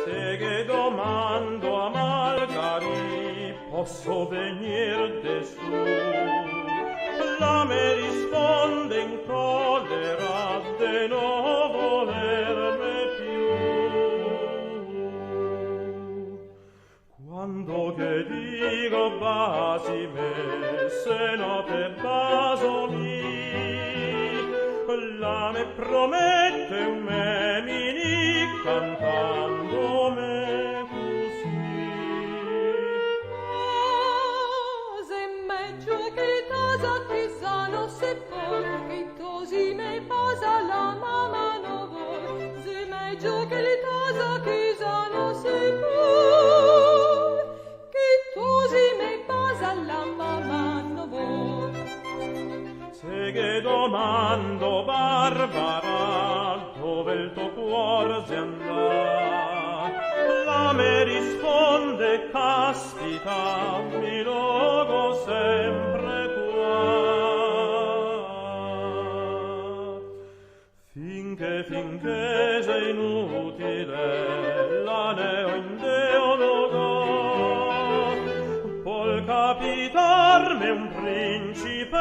Se ghe domando a Margarì, poso vegnir de su? La me risponde in cole No volerme più. Quando che digo basime, se no te baso mi, la me promete un me mini cantandome cusì. Cose mejo che tasa che sa no se pol, che tosi me pasa la mama no vol, se mejo che li tasa che sa no se pol, che tosi me pasa la mama no vol. Se ghe domando, Barbara, dove el to cuor xe andà, la me risponde, caspita, mi lo go sempre qua. Finché, finché xe inutile, la neo in deo no go, pol capitarme un principe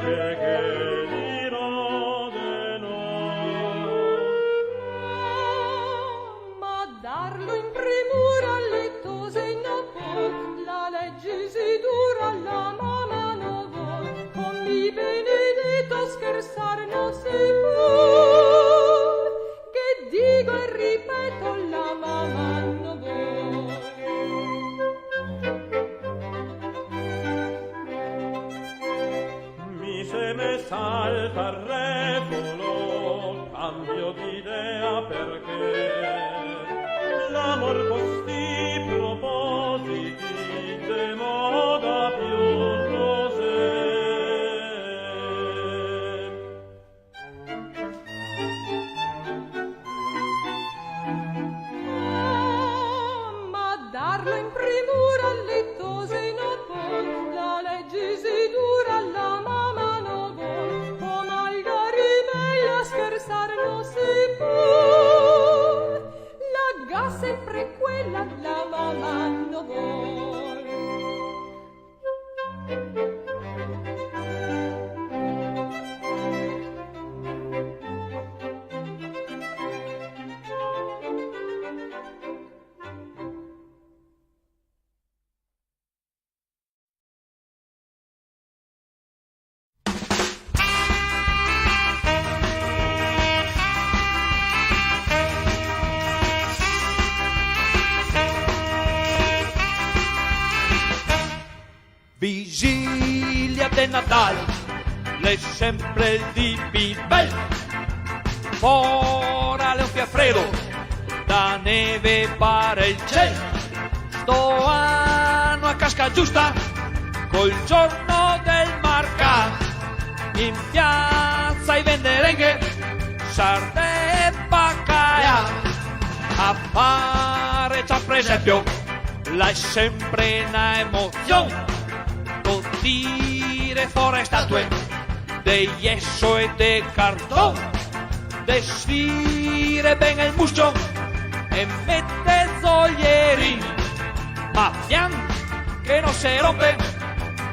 che, che dirò de no. Ma darlo in primura le tose no pol, la lege xe dura, la mama no vol, con mi benedeto schersar no se pol, che digo e ripeto, la mama no vol. Mi se me salta el refolo, cambio d'idea perché l'amor co sti propositi de moda più no xe. Ma darlo in primura le tose no pol, la lege xe dura, la mama no vol, co Margaribela schersar no se pol, la ga sempre quela, la mama no vol. Vigilia de Natal l'è sempre el dì pi bel. Fora l'è un fià fredo, da neve pare el ciel. Sto ano a casca giusta, col giorno del marcà, in piaza i venderenghe, sardè e bacalà. A Parecia, par esempio, l'è sempre na emozion, co tire fora e statue de yeso e de carton, desfire ben el muscio e mete zoierin, ma pian che no se rompe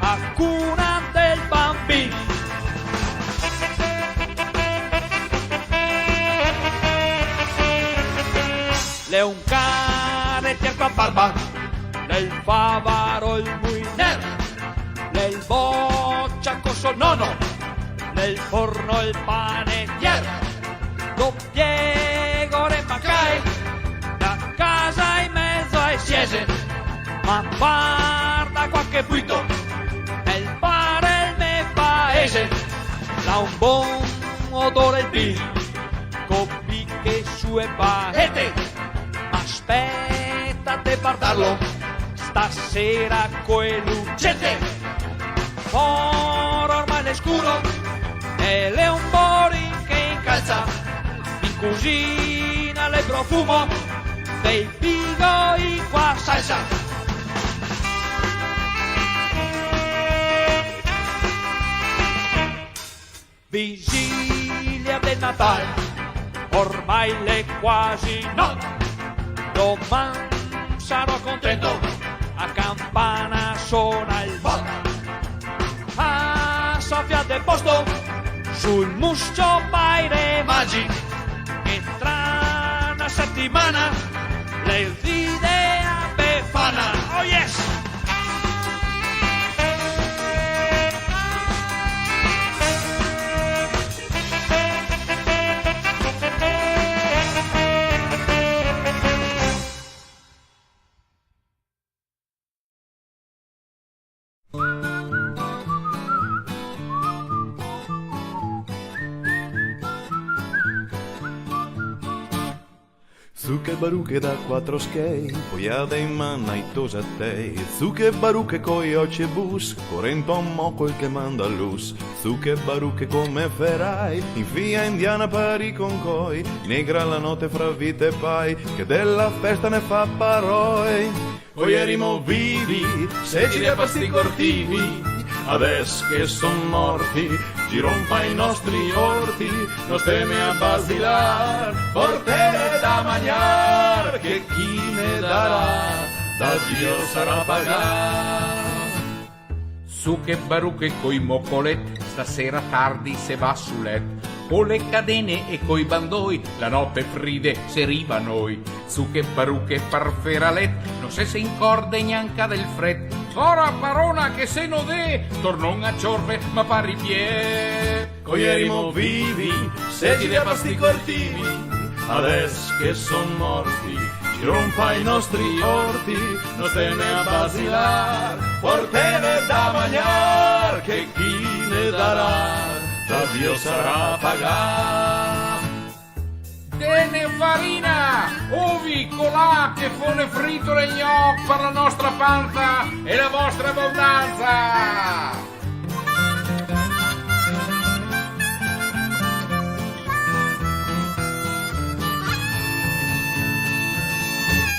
a cuna del Bambin. L'è un caretier co a barba, l'è el favaro el muiner, l'è el bocia co so nono, l'è el forno el panetier, do piegore macae, na casa in mezo ae siese, ma varda qua che buito, el pare el me paese, l'à un bon odore el vin, co biche su e baete, ma speta de vardarlo, stasera co e lucete. Fora ormai l'è scuro, e l'è un borin che incalza, in cusina l'è profumo dei figoi co a salsa. Vigilia de Natal, ormai l'è quasi not, doman sarò contento, a campana sona el bot. A Sofia de Posto, Sul Muscio Baile Magic, che tra na setimana l'è el dì de a Befana. Oh yes! Zuche e baruche da quatro schei, poiade in man ai tosatei. Zuche e baruche coi oci e bus, corento a moco el che manda lus. Zuche e baruche come ferai, in fia indiana pari con coi, negra la note fra vite e pai, che dela festa ne fa paroi. Coi erimo vivi, se giri a pasti cortivi, adeso che son morti, gironfa i nostri orti, no steme a basilar, portene da magnar, che chi ne darà, da Dio sarà pagà. Zuche e baruche coi mocolet, stasera tardi se va su let. Co le cadene e coi bandoi, la note fride se riva a noi. Zuche e baruche par feralet, no se se incorde gnanca del fret. Fora parona che se no de, tornon a ciorve, ma par i pie. Coi erimo vivi, se giri a pasti cortivi, adeso che son morti, gironfa i nostri orti, no steme a basilar, portene da magnar, che chi ne darà, da Dio sarà pagà. Dene farina, ovi, colà, che fone frito del gnoc par la nostra panza e la vostra abondanza.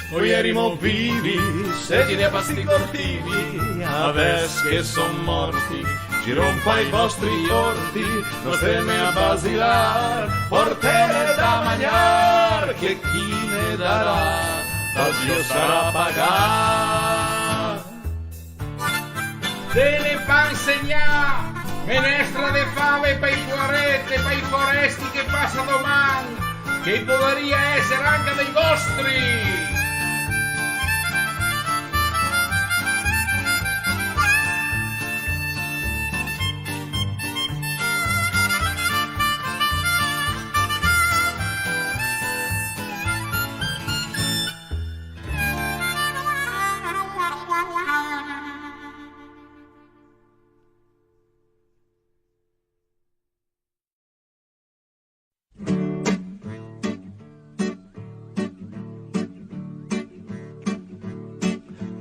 Noi erimo vivi, se giri a pasti cortivi, adeso che son morti, gironfa i vostri orti, no steme a basilar, portene da magnar, che chi ne darà, da Dio sarà pagà. Dene pansegnà, menestra de fave pai poareti, pai foresti che pasa doman, che podaria eser anca dei vostri.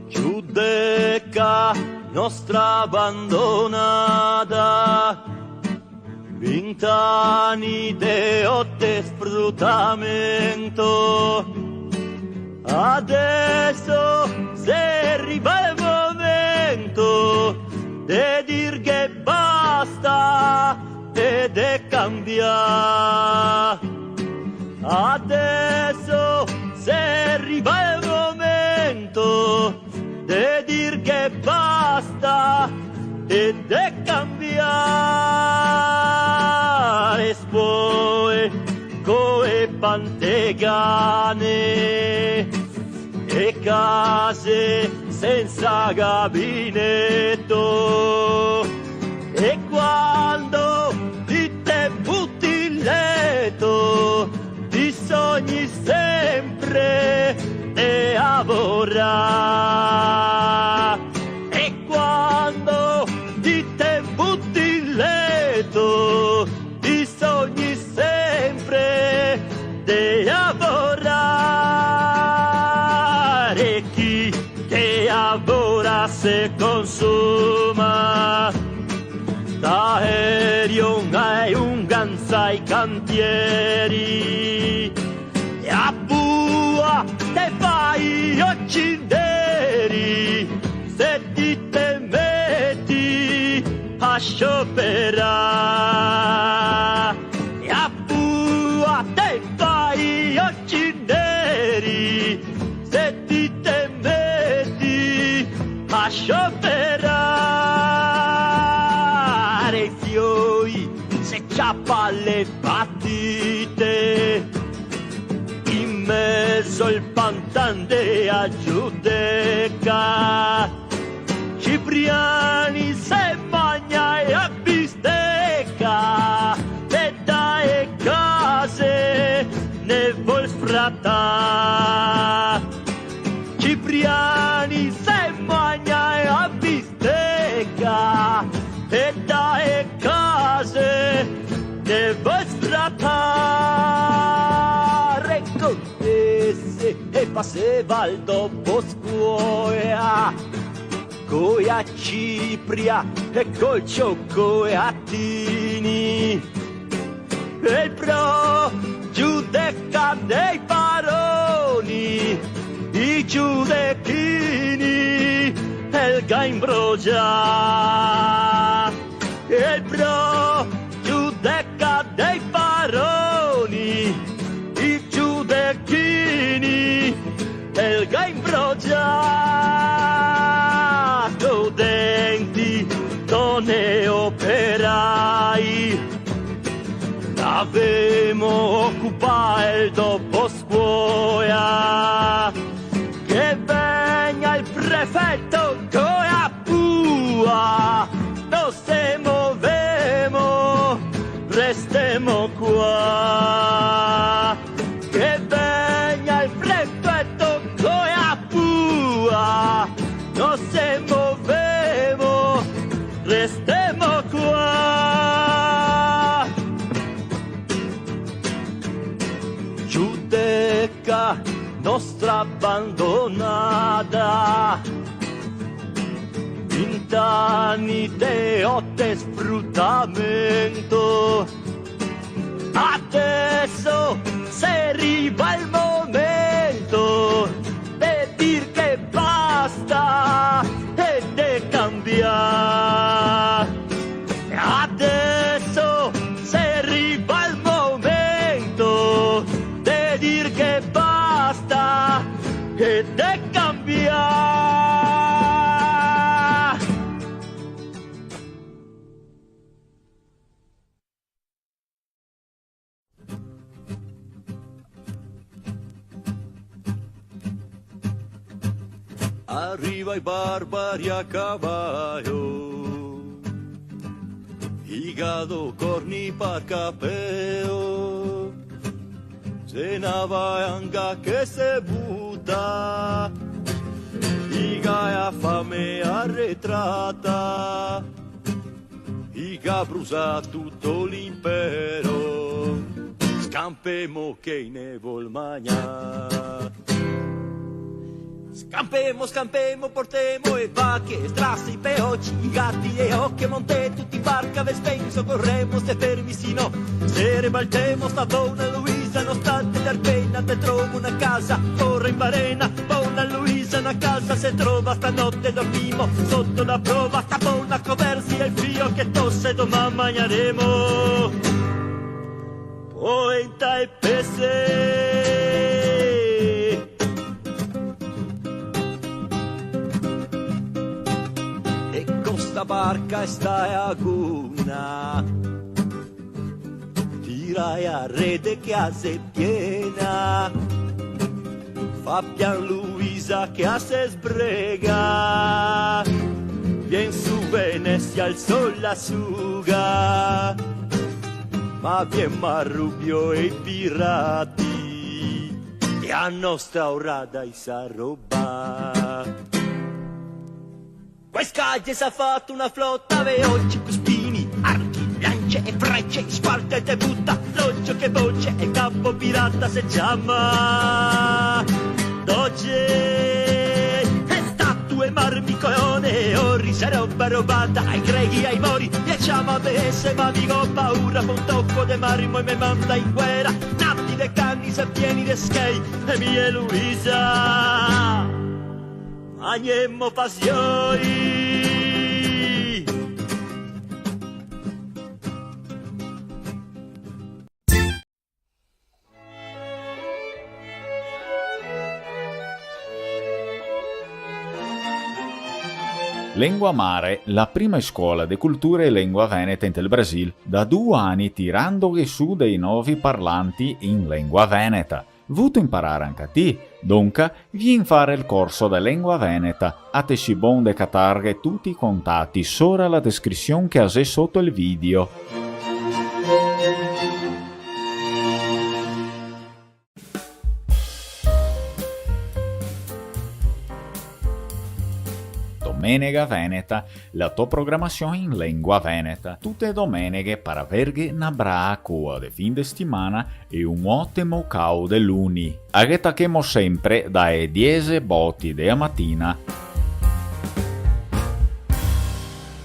Giudeca nostra abandonada, vint'ani de ote sfrutamento. Adeso xe rivà el momento de dirghe basta e de cambiar. Adeso xe rivà el momento de dirghe basta e de cambiar. E spoe co e pantegane, e case sensa gabineto, e quando ti te buti in leto, ti sogni sempre de lavorar. E quando ti te buti in leto, ti sogni sempre de lavorar. E chi che lavora se consuma, da Helion a Eungan ai cantieri, e a pua te fa i oci neri se ti te meti a scioperar. E a pua te fa i oci neri se ti te meti a scioperar. I fioi se ciapa Soto el pantan de a Giudeca, Cipriani se magna a bisteca, e da e case ne vol sfratar. Cipriani se magna a bisteca, e da e case ne vol sfratar. Ese e paseva el doposcuola, co a Cipria e col Cioccolatini. E el pro Giudeca dei paroni, i giudechini, el ga inbrogià. E el pro Giudeca dei paroni, i giudechini, el ga inbrogià. Studenti, done, operai, gavemo ocupà el doposcuola. Che vegna el prefeto co a pua, no se movemo, restemo qua. Che vegna el prefeto co a pua, no se movemo, restemo qua. Giudeca nostra abandonada, vint'ani de ote sfrutamento. Adeso xe rivà el momento de dir che basta e de cambiar. Adeso xe rivà el momento de dir che basta e de cambiar. Ariva i barbari a cavało, i ga do corni par capeło, xe na valanga che se buta, i ga a fame aretrata. I ga brusà tuto l'impero, scampemo che i ne vol magnar. Scampemo, scampemo, portemo e vache, strasi, peoci, i gati e oche, monte tuti in barca, ve spenso, corremo, ste fermi, se no se rebaltemo, sta bona Luisa, no state dar pena, te trovo na casa, ora in Varena, bona Luisa, na casa se trova, stanote dormimo soto la prova, sta bona coversi el fio che tose, doman magnaremo polenta e pese. E co sta barca e sta laguna tira a rede che a xe piena. Fa pian Luisa che a se sbrega, vien su Venesia, el sol la suga, ma vien Marrubio e i pirati, e a nostra orada i sa roba. Qua in Scaglie s'à fato na flota, veoci, cuspini, archi, lance e frece, squarte e te buta, l'ocio che voce, el capo pirata se ciama Doce. E statue, marmi, colone, ori, xe roba robata, ai greghi, ai mori, e ciama Venesia, ma mi go paura, fa un toco de marmo e me manda in guera, nati de cani, se pieni de schei, e mi e Luisa. Agnemo fasioi. Lengua Mare, la prima scola de cultura e lengua veneta inte el Brasil, da du ani tirandoghe su dei novi parlanti in lengua veneta. Vuto imparare anca ti? Donca, vien fare el corso de lengua veneta, a te si bon de catarghe tuti i contati sora la descrision che a xe soto el video. Domenega Veneta, la to programasion in lengua veneta. Tute e domeneghe par averghe na braa coa de fin de stimana e un otemo cao de luni. A ghe tachemo sempre da e diese boti de a matina.